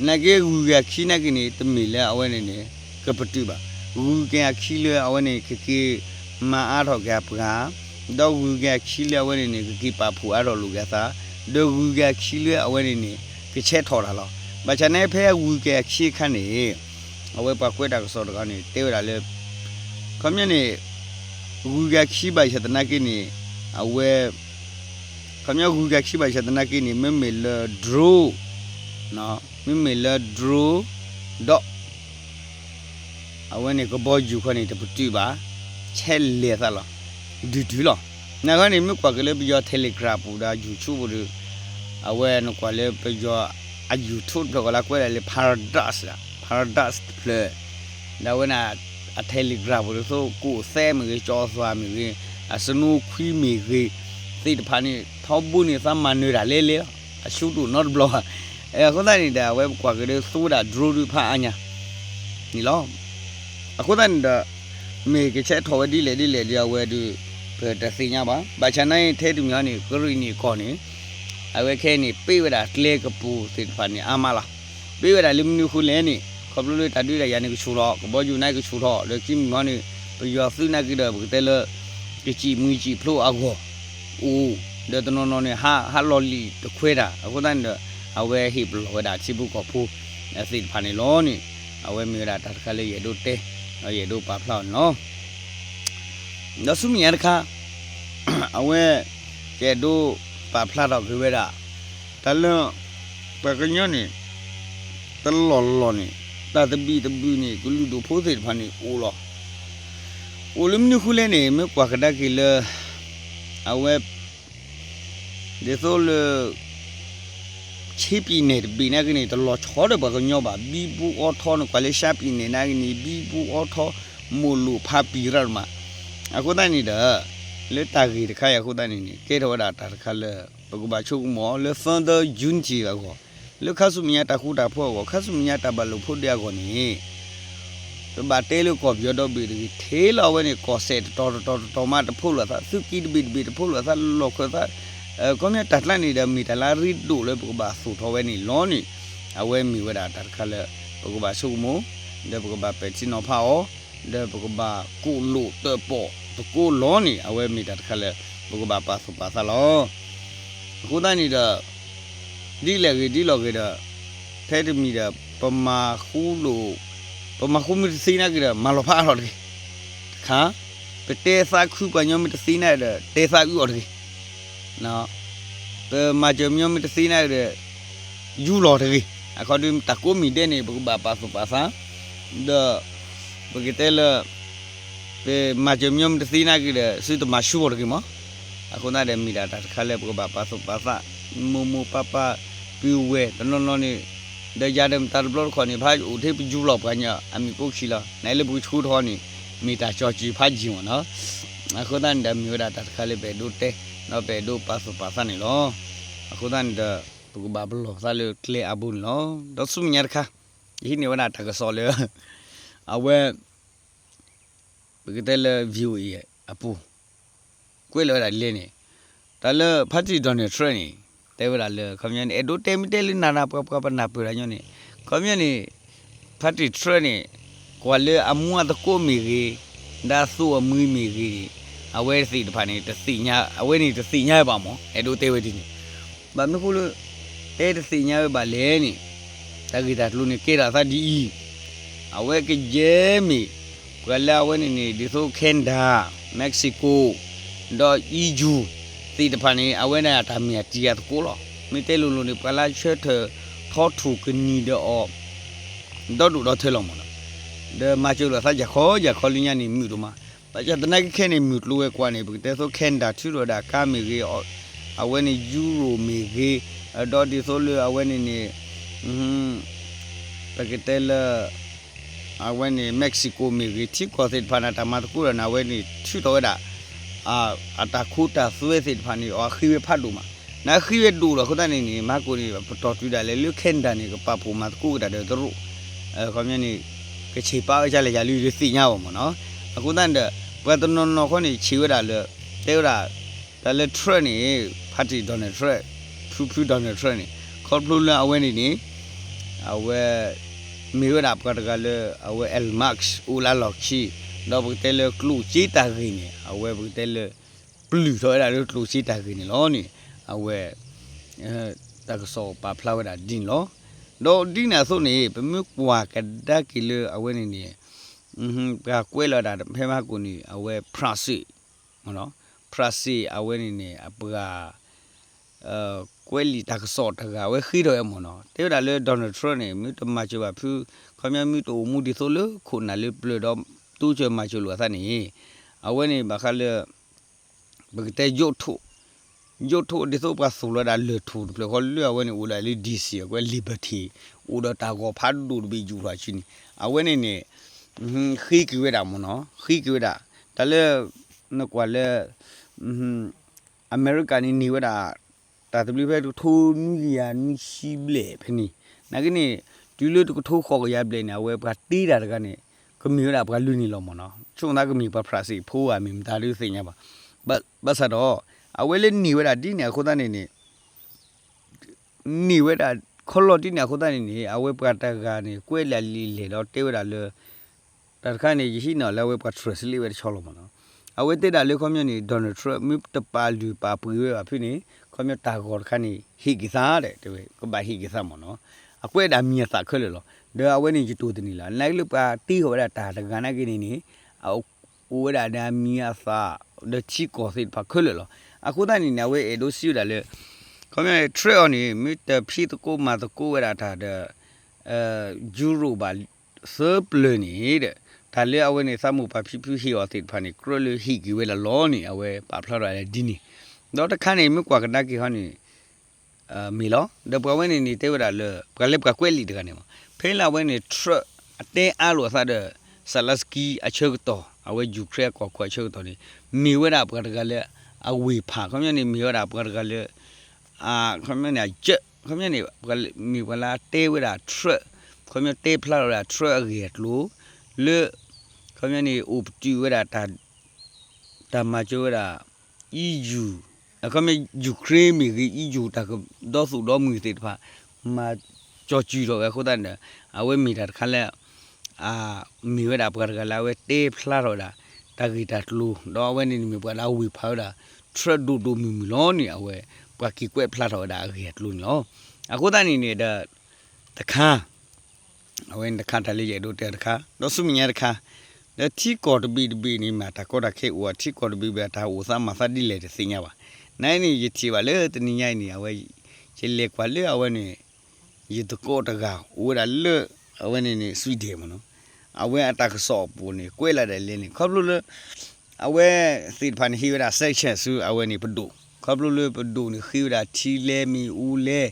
နာ်က့ဂုၤက့ၤအခံနာ်က့န့ၣ် တမ့ၢ်လၢအဝဲန့ၣ်န့ၣ် ကပတုာ်ဘၣ်. ဂုၤက့ၤအခံလၢအဝဲန့ၣ် ကက့ၤမၤအါထီၣ်က့ၤအပှၤ ဒီးဂုၤက့ၤအခံလၢအဝဲန့ၣ်န့ၣ် ကက့ၤပာ်ဖှိၣ်အါထီၣ်လိာ်က့ၤအသး ဒီးဂုၤက့ၤအခံလၢအဝဲန့ၣ်န့ၣ် ကဆဲးထီၣ်တၢ်လီၤ. ဘၣ်ဆၣ်န့ၣ်ဖဲအဂုၤက့ၤအခံအခါန့ၣ် အဝဲပှၤကွဲးတၢ်ကစီၣ်တဂၤန့ၣ် တဲဝဲဒၣ်လၢ ခီပညီန့ၣ် ဂုၤက့ၤအခံဘၣ်ဆၣ်သနာ်က့န့ၣ် အဝဲ ခီပညီဂုၤက့ၤအခံဘၣ်ဆၣ်သနာ်က့န့ၣ် မ့မ့ၢ်လၢ drone မ့မ့ၢ်လၢ drone ဒီး အဝဲန့ၣ်ကဘီယူၤခီန့ၣ် တပတုာ်ဘၣ် ဆဲးလဲၤသးလီၤ ဒုၣ်ဒုၣ်လီၤ. နာ်က့န့ၣ် မ့ၢ်ကွၢ်က့ၤလၢပယီၤ Telegram ပူၤဒီး YouTube ပူၤဒီး အဝဲနကွၢ်လၢပယီၤအ YouTube တဖျၢၣ်ကလါကွဲးဒၣ်လၢ Paradox လၢ Paradox တဖျၢၣ် ဒီးအဝဲန့ၣ် အ Telegram ပူၤဒ်သိး ကိးသဲမ့ၢ်ဂ့ၤ ကၠီသွါမ့ၢ်ဂ့ၤ အစနိခွံမ့ၢ်ဂ့ၤ သ့ၣ်တဖၣ်န့ၣ် ထီဘိန့ၣ်သးမၤနၢၤတၢ်လဲလဲလီၤ အဆူတအိၣ်နီတဘျီဘၣ်. အဃိသတးန့ၣ်ဒီး အဝဲပကွၢ်က့ၤဒီး သူဝဲဒၣ် drone ဒုးဖးအါညါ န့ၣ်လီၤ. အဃိသတးန့ၣ်ဒီး မ့ၢ်ကဆဲးထီၣ်ဝဲဒ်လဲၣ်ဒ်လဲၣ်ဒီး အဝဲဒုး ပတသ့ၣ်ညါဘၣ်. ဘၣ်ဆၣ်နာ်က့ ထဲတမံၤန့ၣ် ကရံၣ်နံၣ်ကီၢ်န့ၣ် အဝဲခဲအံၤန့ၣ် ပ့ၢ်ဝဲဒၣ်ကျဲကပူၤသ့ၣ်တဖၣ်န့ၣ် အါမးလီၤ. ပ့ၢ်ဝဲဒၣ်လၢမနုၤဃိလဲၣ်န့ၣ် ခီဖျိလၢတၢ်ဒုးတၢ်ယၤန့ၣ်ကဆူၣ်ထီၣ် ကဘီယူၤန့ၣ်ကဆူၣ်ထီၣ် ဒီးခံမံၤဟီန့ၣ် ပယီၤသုးနာ်က့ဒီး ပကတဲလၢ ကစံၣ်မှံစံၣ်ဖျိအဂီၢ် အိၣ် ဒီးတနီၤနီၤန့ၣ် ဟးလီၤလံာ်တခွဲတၢ် အဃိသတးန့ၣ်ဒီး အဝဲဟ့ၣ်ပလီၢ်ဝဲဒၣ်ထံဖိကီၢ်ဖိ သ့ၣ်တဖၣ်န့ၣ်လီၤန့ၣ် အဝဲမ့ၢ်ဝဲဒၣ်တၢ်တခါလၢယအဲၣ်ဒိးတဲ ဒီးယအဲၣ်ဒိးပာ်ဖျါအီၤန့ၣ်လီၤ. ဒီးဆူမဲာ်ညါတခါ အဝဲ ယအဲၣ်ဒိးပာ်ဖျါထီၣ်က့ၤဝဲဒၣ် တၢ်လၢ ပှၤကညီန့ၣ် တလီၢ်လီၢ်န့ၣ် တၢ်သဘံၣ်သဘုၣ်န့ၣ် ကလုာ်ဒူၣ်ဖိသ့ၣ်တဖၣ်န့ၣ်အိၣ်လီၤ. အိၣ်လၢမနုၤဃိလဲၣ်န့ၣ် မ့ၢ်ကွၢ်ကဒါက့ၤလၢ အဝဲ ဒ်သိးလၢ ဆ့ပံၤနဲၣ်တဘ့ၣ်နာ်က့န့ၣ် တလီၤဆီဒီးပှၤကညီဘၣ်. ဘံဘူအီထီ နကွၢ်လၢရှါပံၤနဲၣ်နာ်က့န့ၣ် ဘံဘူအီထီ မိၢ်လိာ်ဖးပံၤရၣ်မး. အဃိသတးန့ၣ်ဒီး လၢတၢ်ဂ့ၢ်တခါအံၤအဃိသတးန့ၣ်န့ၣ် ကဲထီၣ်ဝဲဒၣ်တၢ်တခါလၢ ပကဘၣ်ဆိကမိၣ်လၢ further unity အဂီၢ် လၢခါဆူမဲာ်ညါတၢ်ဃူတၢ်ဖိးအဂီၢ် ခါဆူမဲာ်ညါတၢ်ဘၣ်လိာ်ဖိးဒ့အဂီၢ်န့ၣ် ပဘၣ်တဲလၢကီၢ်ပယီၤဒီဘ့ၣ်တဂ့ၤ ထဲလီၤအဝဲန့ၣ် ကီၢ်စဲၣ်တတီၤတတီၤတတီၤမးတဖိးလိာ်သး သုးက့တဘ့ၣ်တဘ့ၣ်တဖိးလိာ်သး လီၢ်ခၢၣ်သး ခီပညီတၢ်ကျါန့ၣ်ဒီး မ့ၢ်တၢ်လၢအရ့ဒိၣ်လၢပကဘၣ်သိၣ်ထီၣ်ဝဲန့ၣ်လီၤန့ၣ် အဝဲမ့ၢ်ဝဲဒၣ်တၢ်တခါလၢ ပကဘၣ်ဆိကမိၣ် ဒီးပကဘၣ်ပဲာ်ထံနီၤဖးအီၤ ဒီးပကဘၣ်ကိးလိာ်တၢၣ်ပီၣ်သကိးလီၤန့ၣ် အဝဲမ့ၢ်တၢ်တခါလၢ ပကဘၣ်ပာ်သူၣ်ပာ်သးလီၤ. အဃိသတးန့ၣ်ဒီး ဒ်လဲၣ်ဂ့ၤဒ်လဲၣ်ဂ့ၤဒီး ထဲတမံၤဒီး ပမၤဃူလိာ် ပမၤဃူမ့ၢ်တသ့နာ်က့ဒီး မၤလီၤဖးအါထီၣ်တဂ့ၤ. တခါ ပတဲသးခုပှၤကညီမ့ၢ်တသ့နာ်က့ဒီး တဲသးအုးအီၤတဂ့ၤ. ပမၤစၢၤပှၤကညီမ့ၢ်တသ့နာ်က့ဒီး ယူလီၤတဂ့ၤ. အခီဒုးတၢ်ကိးမံၤဒဲးန့ၣ် ပကဘၣ်ပာ်သူၣ်ပာ်သး ဒီး ပကတဲလၢ ပမၤစၢၤပှၤကညီမ့ၢ်တသ့နာ်က့ဒီး သုတမၤဆူၣ်အီၤတဂ့ၤမး. အဃိသတးဒီး မ့ၢ်ဒၣ်တၢ်တခါလၢပကဘၣ်ပာ်သူၣ်ပာ်သး မိၢ်မိၢ်ပၢ်ပၢ် ပုၢ်ဝဲၢ်တနီၤနီၤန့ၣ် ဒီးယၤဒီးမတၤတဘျီတခီၣ်န့ၣ် ဖးအိၣ်ထဲပယူလီၤပှၤကညီအမံၤကိးခံလီၤ. နလၢပကဆူထီၣ်န့ၣ် မ့ၢ်တၢ်ကၠီၤစံၤဖးယံာ်မးနီၤ. အဃိသတးန့ၣ်ဒီး မ့ၢ်ဝဲဒၣ်တၢ်တခါလၢပအဲၣ်ဒိးတဲ ဒီးပအဲၣ်ဒိးပာ်သူၣ်ပာ်သးန့ၣ်လီၤ. အဃိသတးန့ၣ်ဒီး ပကဘၣ်ပလီၢ်သးလၢကျဲအါဘိန့ၣ်လီၤ. ဒီးဆူမဲာ်ညါတခါ ယဟံးန့ၢ်ဝဲဒၣ်တၢ်ကစီၣ်လၢ အဝဲ ပကတဲလၢ VOA အပူၤ ကွဲးလီၤဝဲဒၣ်ဒ်လဲၣ်န့ၣ် တၢ်လၢ ဖါတံၣ် Donald Trump န့ၣ် တဲဝဲဒၣ်လၢ ခီပညီန့ၣ် အဲၣ်ဒိးတဲမ့ၢ်တဲလၢနၤနၤပှၤပှၤပနၢ်ပၢၢ်တၢ်ညီန့ၣ် ခီပညီန့ၣ် ဖါတံၣ် Trump န့ၣ် ကွၢ်လၢအမူအသကိးမ့ၢ်ဂ့ၤ, ဒီးအသိၣ်အမှံမ့ၢ်ဂ့ၤန့ၣ်, အဝဲသ့ၣ်တဖၣ်န့ၣ် တသ့ၣ်ညါ, အဝဲန့ၣ်တသ့ၣ်ညါဝဲဘၣ်မၢ်, အဲၣ်ဒိးတဲဝဲဒ်န့ၣ်, ဘၣ်မနုၤဃိလၢ တဲတသ့ၣ်ညါဝဲဘၣ်လဲၣ်န့ၣ်, တၢ်ဂ့ၢ်တၢ်ကျိၤန့ၣ် ကဲထီၣ်အသးဒ်အံၤ, အဝဲကယဲၢ်မ့ၢ် ပှၤလၢအဝဲန့ၣ်န့ၣ် ဒ်သိး Canada, Mexico, ဒီး E U သ့ၣ်တဖၣ်န့ၣ် အဝဲဒၣ်တၢ်မ့ၢ်အတံၤအသကိးလီၤ. မ့ၢ်တဲလိၤလိၤန့ၣ် ပှၤလၢဆၢထၢၣ်ထီထူၣ်ကနံၤဒီးအီၤ ဒီဒူၣ်ဒီထၢလီၤမၢ်နီၤ. ဒီးမၤစၢၤလိာ်သးယၤခီယၤခီလၢညါန့ၣ် မုာ်ဒိၣ်မး, ဘၣ်ဆၣ်သနာ်က့ခဲန့ၣ် မုၢ်ကျိၤဝဲၤကွာ်န့ၣ် ပကတဲသိး Canada ထုးထီၣ်ဝဲဒၣ်ကါမ့ၢ်ဂ့ၤ, အဝဲန့ၣ် Euro မ့ၢ်ဂ့ၤ, ဒီးဒ်သိးလၢအဝဲန့ၣ်န့ၣ် ပကတဲလၢ အဝဲန့ၣ် Mexico မ့ၢ်ဂ့ၤ ထံကီၢ်သ့ၣ်တဖၣ်န့ၣ် တၢ်မၤသကိးဒီးန့ၣ် အဝဲန့ၣ်ထုးထီၣ်ဝဲဒၣ် အတၢ်ခိတၢ်သွဲသ့ၣ်တဖၣ်န့ၣ် အဃ့ဝဲဖးဒိၣ်မး, နဃ့ဝဲဒိၣ်ဒီးအဃိသတးန့ၣ်န့ၣ် မဟါကိၣ်န့ၣ် ပတီၢ်တုၤဒၣ်လဲာ်လၢ Canada န့ၣ် ကပာ်ဖှိၣ်မၤသကိးက့ၤတၢ်ဒီးတရူး, ခီပညီန့ၣ် ကဆံးပာ်ဝဲဒ်လဲၣ်ယၤလၢယတသ့ၣ်ညါဘၣ်မၢ်နီၤ. အဃိသတးန့ၣ်ဒီး ပှၤတနီၤနီၤခီန့ၣ် ဆံးဝဲဒၣ်လၢ တဲဝဲဒၣ် တၢ်လၢ Trump န့ၣ် ဖါတံၣ် Donald Trump, ဖုဖု Donald Trump န့ၣ် ခီဖျိလၢအဝဲန့ၣ်န့ၣ် အဝဲ မ့ၢ်ဝဲဒၣ်ပှၤတဂၤလၢ အဝဲ Elon Musk အိၣ်လၢအလီၢ်ခံ, ဒီးပကတဲလၢကျိၣ်စ့တၢ်ဂ့ၢ်န့ၣ် အဝဲပကတဲလၢ ပျုၢ်ထီၣ်ဝဲဒၣ်လၢကျိၣ်စ့တၢ်ဂ့ၢ်န့ၣ်လီၤန့ၣ် အဝဲ တၢ်ကစီၣ်ပာ်ဖျါဝဲဒၣ်ဒ်န့ၣ်လီၤ. ဒီးဒ်န့ၣ်အသိးန့ၣ် ပမ့ၢ်ကွၢ်ကဒါက့ၤလၢအဝဲန့ၣ်န့ၣ် ပှၤကွဲးလီၤဒၣ်ဖဲမဟါကိၣ်န့ၣ် အဝဲ France France အဝဲန့ၣ်န့ၣ် အပှၤ ကွဲးလံာ်တၢ်ကစီၣ်တဂၤ အဝဲဃ့ထီၣ်ဝဲမၢ်နီၤ, တဲဝဲဒၣ်လၢ Donald Trump န့ၣ် မ့ၢ်တမၤစၢၤဘၣ်ဖု, ခီပညီမ့ၢ်တအိၣ်မူဒ်သိးလၢခိၣ်နၢ်လၢပျၢၤဒီး တိစၢၤမၤစၢၤလိာ်အသးန့ၣ်, အဝဲန့ၣ်ဘၣ်ဃးလၢ ပကတဲ ယိးထိး, ယိးထိးဒ်သိးပှၤသိၣ်လီၤဒၣ်လၢၢ်ထူၣ်တဖျၢၣ်ဃီလၢအဝဲန့ၣ် အိၣ်ဒၣ်လၢ D C အကွဲး Liberty, အိၣ်ဒီးတၢ်ဂီၤဖးဒိၣ်တဘ့ၣ်ယူၢ်ထီၣ်အစုန့ၣ်, အဝဲန့ၣ်န့ၣ် ဃ့က့ၤဝဲဒၣ်မၢ်နီၤ, ဃ့က့ၤဝဲဒၣ် တၢ်လၢ နကွၢ်လၢ အမဲရကၤန့ၣ်န့ၢ်ဝဲဒၣ် တၢ်သဘျ့ဖဲတကထိနွံကယၤနွံဆံဘျဲၣ်ဖဲန့ၣ်, နာ်က့န့ၣ် တုၤလၢတကထိဃိးကယၤဘျဲၣ်န့ၣ် အဝဲပှၤတ့တၢ်တဂၤန့ၣ် ကမ့ၢ်ဝဲဒၣ်ပှၤလၢန့ၣ်လီၤမၢ်နီၤ, ဆိကမိၣ်သးကမ့ၢ်ပှၤဖြးစ့းဖိဧါ မ့ၢ်မတၤဒုးသ့ၣ်ညါဘၣ်, ဘၣ်ဆၣ်ဒီး အဝဲလၢန့ၢ်ဝဲဒၣ်ဒ်န့ၣ်အဃိသတးန့ၣ်န့ၣ် န့ၢ်ဝဲဒၣ် ခီလီၤဒ်န့ၣ်အဃိသတးန့ၣ်န့ၣ် အဝဲပှၤတဂၤန့ၣ် ကွဲးလံာ်လဲၢ်ဒီးတဲဝဲဒၣ်လၢ တၢ်တခါန့ၣ် ယဟံးန့ၢ်လၢအဝဲပှၤ translate ဝဲတဆီလီၤမၢ်နီၤ, အဝဲတဲဒၣ်လၢခီပညီန့ၣ် Donald Trump မ့ၢ်တပာ်လုၢ်ပာ်ပှ့ၤဝဲဘၣ်ဖုန့ၣ် ခီပညီတၢ်ဂီၤတခါန့ၣ် ဟ့ၣ်က့ၤသးဒီး တဲဝဲ ကဘၣ်ဟ့ၣ်က့ၤသးမၢ်နီၤ, အကွဲးဒၣ်မံၤအသၣ်ခဲလၢာ်လီၤ, ဒီးအဝဲန့ၣ်ယတိၢ်တန့ၢ်လၢၤ နာ်က့လၢပှၤတ့ဃီၤဝဲဒၣ်တၢ်တဂၤနာ်က့န့ၣ်န့ၣ် အ အိၣ်ဝဲဒၣ်ဒီးအမံၤအသၣ် ဒီးထံကီၢ်သ့ၣ်တဖၣ်ခဲလၢာ်လီၤ. အဃိသတးန့ၣ်န့ၣ် အဝဲအဲၣ်ဒိးစံးဝဲဒၣ်လၢ ခီပညီ Trump အီၤန့ၣ် မ့ၢ်တဖံးသကိးမၤသကိးဝဲဒၣ်တၢ်ဒီး ယူရိၣ်ဘၣ် သၢပျၢၤန့ၣ်ဒီး တၢ်လၢအဝဲန့ၣ် သးမိၢ်ပၢ်ဖံဖုဟ့ၣ်အီၤသ့ၣ်တဖၣ်န့ၣ် ကြၢးလၢဟ့ၣ်က့ၤဝဲဒၣ်လီၤန့ၣ် အဝဲပာ်ဖျါထီၣ်ဒ်န့ၣ်, ဒီးတခါန့ၣ် မ့ၢ်ကွၢ်ကဒါက့ၤဟီန့ၣ် မ့ၢ်လီၤ. ဒီးပှၤဝဲန့ၣ်န့ၣ် တဲဝဲဒၣ်လၢ ပှၤလၢပှၤကွဲးလံာ်တဂၤန့ၣ်မး ဖဲလၢအဝဲန့ၣ် Trump အတဲအါလိာ်အသးဒီး Zelensky အဆၢကတီၢ် အဝဲ Ukraine အကီၢ်ခိၣ်အဆၢကတီၢ်န့ၣ် မ့ၢ်ဝဲဒၣ်ပှၤတဂၤလၢ အဝ့ၢ်ဖး ခီပညီန့ၣ် မ့ၢ်ဝဲဒၣ်ပှၤတဂၤလၢ ခီပညီန့ၣ် အကၢၣ် ခီပညီန့ၣ် မ့ၢ်ပှၤလၢအတဲဝဲဒၣ် Trump ခီပညီတဲဖျါထီၣ်ဝဲဒၣ် Trump အဂ့ၢ်အကျိၤ လၢ ခီပညီန့ၣ် အိၣ်ပတုာ်ဝဲဒၣ် တၢ်မၤစၢၤဝဲဒၣ် EU အခီပညီ Ukraine မ့ၢ်ဂ့ၤ EU တၢ်ကဒီသူၣ်ဒီမုၢ်သ့ၣ်တဖၣ် မၤကၠီၤစူၤထီၣ်ဝဲအဃိသတးန့ၣ်ဒီး အဝဲမ့ၢ်တၢ်တခါလၢ မ့ၢ်ဝဲဒၣ်ပှၤတဂၤလၢအဝဲတဲဖျါထီၣ်ဝဲဒၣ် တၢ်ဂ့ၢ်တၢ်ကျိၤ ဒီးအဝဲန့ၣ်န့ၣ်မ့ၢ်ပှၤလၢအဝ့ၢ်ဖးဝဲဒၣ် Trump ဒိၣ်ဒိၣ်မုၢ်မုၢ်လီၤန့ၣ် အဝဲ ပှၤက့ၤကွဲးဖျါထီၣ်ဝဲဒၣ်အဂ့ၢ်အကျိၤန့ၣ်လီၤ. အဃိသတးန့ၣ်န့ၣ်ဒီး တခါ အဝဲန့ၣ်တခါတၢ်လၢယအဲၣ်ဒိးတဲတခါ ဒီးဆူမဲာ်ညါတခါ လၢထံကီၢ်တဘ့ၣ်တဘ့ၣ်န့ၣ် မ့ၢ်တၢ်ကီတၢ်ခဲအိၣ် ထံကီၢ်တဘ့ၣ်ဘၣ်တၢ်အိၣ်သးမၤသးဒ်လဲၣ်တသ့ၣ်ညါဘၣ်. နာ်အံၤန့ၣ် ယထံၣ်ဘၣ်လၢတနံၤညါအံၤန့ၣ် အဝဲ ယလဲၤကွၢ်လၢအဝဲန့ၣ် ယသကိးတဂၤ အိၣ်ဝဲဒၣ်လၢ အဝဲန့ၣ်န့ၣ် Sweden မ့ၢ်နီၤ အဝဲအတၢ်ကစီၣ်အပူၤန့ၣ် ကွဲးလီၤဒၣ်လဲၣ်န့ၣ် ခီဖျိလၢ အဝဲသ့ၣ်တဖၣ်န့ၣ် ဟ့ၣ်ဝဲဒၣ် sanction ဆူအဝဲန့ၣ်ပဒိၣ် ခီဖျိလၢပဒိၣ်န့ၣ် ဃ့ဝဲဒၣ်ထံလဲမ့ၣ်အူလဲ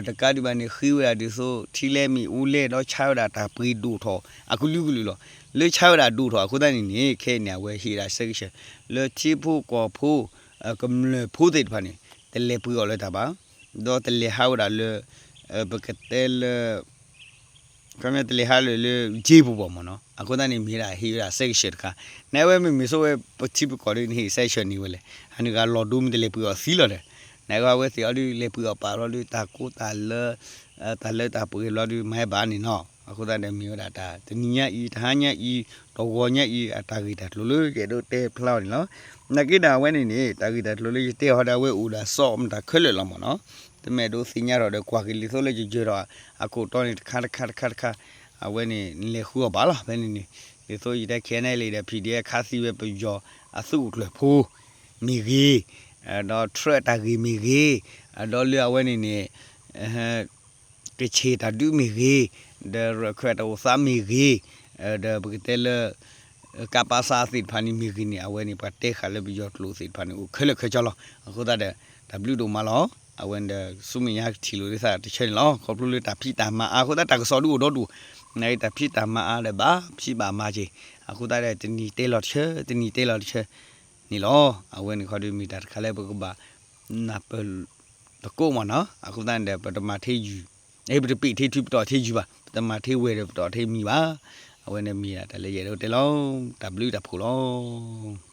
တကးဒံးဘၣ်န့ၣ် ဃ့ဝဲဒၣ်ဒ်သိး ထံလဲမ့ၣ်အူလဲ ဒီးဆါဝဲဒၣ်တၢ်ပှ့ၤဒိၣ်ထီၣ် အကလုာ်ကလုာ်လီၤ. လၢဆါဝဲဒၣ်ဒိၣ်ထီၣ်အဃိသတးန့ၣ်န့ၣ် ခဲအံၤန့ၣ် အဝဲဟ့ၣ်ဝဲဒၣ် sanction လၢထံဖိကီၢ်ဖိ ကမျၢၢ်ဖိသ့ၣ်တဖၣ်န့ၣ် တလဲၤပှ့ၤအီၤလၢတၢ်ဘၣ် ဒီးတလဲၤဟးဝဲဒၣ်လၢ ပကတဲလၢ ခီပညီတလဲၤဟးလၢာ်လၢ ကၠ့ပူၤဘၣ်မ့ၢ်နီၤ အဃိသတးန့ၣ် မ့ၢ်ဝဲဒၣ်ဟ့ၣ်ဝဲဒၣ် sanction တခါ နဝဲမ့မ့ၢ်ဆိဝဲပထံပကီၢ်ဒီး နဟ့ၣ် sanction န့ၢ်ဝဲလဲၣ် ဟးနုာ်ဂၤလီၤဒိမ့ၢ်တလဲၤပှ့ၤအီၤသံလီၤဒီး နဝဲအဝဲသ့ၣ်အီၤဒုး လဲၤပှ့ၤအီၤပာ်ဘျီဒုး တၢ်ကိးတၢ်လၢ တၢ်လၢတၢ်ပှ့ၤဘျီဒုး မၤဟဲဘၣ်န့ၣ်နီၤ အဃိသတးဒီးမ့ၢ်ဝဲဒၣ်တၢ်တနံၤညါအံၤ တဟါညါအံၤ တဂီၤညါအံၤ အတၢ်ဂ့ၢ်တၢ်ကျိၤလၢယအဲၣ်ဒိးတဲဖျါအီၤန့ၣ်လီၤ. နာ်က့ဒီးအဝဲန့ၣ်န့ၣ် တၢ်ဂ့ၢ်တၢ်ကျိၤလၢယတဲအီၤဒီး အဝဲအိၣ်ဒီးစီၤမတၤခဲလၢာ်လီၤမ့ၢ်နီၤ. တမ့ၢ်ဒိးသ့ၣ်ညါထီၣ်ဒီးကွၢ်က့ၤလံာ်သိးလၢယယၢၤထီၣ် အခိၣ်တီန့ၣ် တခါတခါတခါတခါ အဝဲန့ၣ် နလဲၤဃုအီၤဘၣ်လီၤ. ဖဲန့ၣ်န့ၣ် ဒ်သိးယတဲ ခဲန့ၣ်လံဒီး ဖံၣ်ဒံၣ် အခါသံဝဲပယီၤအသုးခိၣ်ကျၢၢ်ဖိမ့ၢ်ဂ့ၤ, ဒီးထြၢအတၢ်ဂ့ၢ်မ့ၢ်ဂ့ၤ, ဒီးလၢအဝဲန့ၣ်န့ၣ် ကချ့ၣ်တၢ်ဒုးမ့ၢ်ဂ့ၤ, ဒီးရၢၢ်ခၢၣ်အတၢ်အိၣ်သးမ့ၢ်ဂ့ၤ, ဒီးပကတဲလၢ ကပစသ့ၣ်တဖၣ်န့ၣ်မ့ၢ်ဂ့ၤန့ၣ် အဝဲန့ၣ် ပှၤတဲဃာ်လၢပယီၤကျိာ်သ့ၣ်တဖၣ်န့ၣ် အိၣ်ခဲလၢာ်ခဲဆ့လီၤ. အဃိသတးဒီး တၢ်ဘျုးဒိၣ်မးလီၤ. အဝဲန့ၣ်ဒီး ဆူမဲာ်ညါကထံၣ်လိာ်သးတဆၢန့ၣ်လီၤ. ခီဖျိလၢတၢ်ဖံးတၢ်မၤအါအဃိသတး တၢ်ကစီၣ်ဒုးအိၣ်ဒီဒူၣ်, နတၢ်ဖံးတၢ်မၤအါဒီးဘၣ်ဖံးဘၣ်မၤက့ၤ, အဃိသတးဒီး တနံၤတဲလီၤတဆၢ တနံၤတဲလီၤတဆၢန့ၣ်လီၤ. အဝဲန့ၣ်ခီဒီးမ့ၢ်တၢ်တခါလၢပကဘၣ်နၢ်ပၢၢ်သကိးမ့ၢ်နီၤ. အဃိသတးန့ၣ်ဒီး ပတမၤထဲယုၢ်, ပတပ့ၢ်ထဲထုပတီၢ်ထဲယုၢ်ဘၣ်, ပတမၤထဲဝဲၢ်ဒီးပတီၢ်ထဲမံၤဘၣ်. အဝဲန့ၣ်မ့ၢ်ဒၣ်တၢ်လၢယအဲၣ်ဒိးတဲလီၤ. တၢ်ဘျုးတၢ်ဖှိၣ်လီၤ.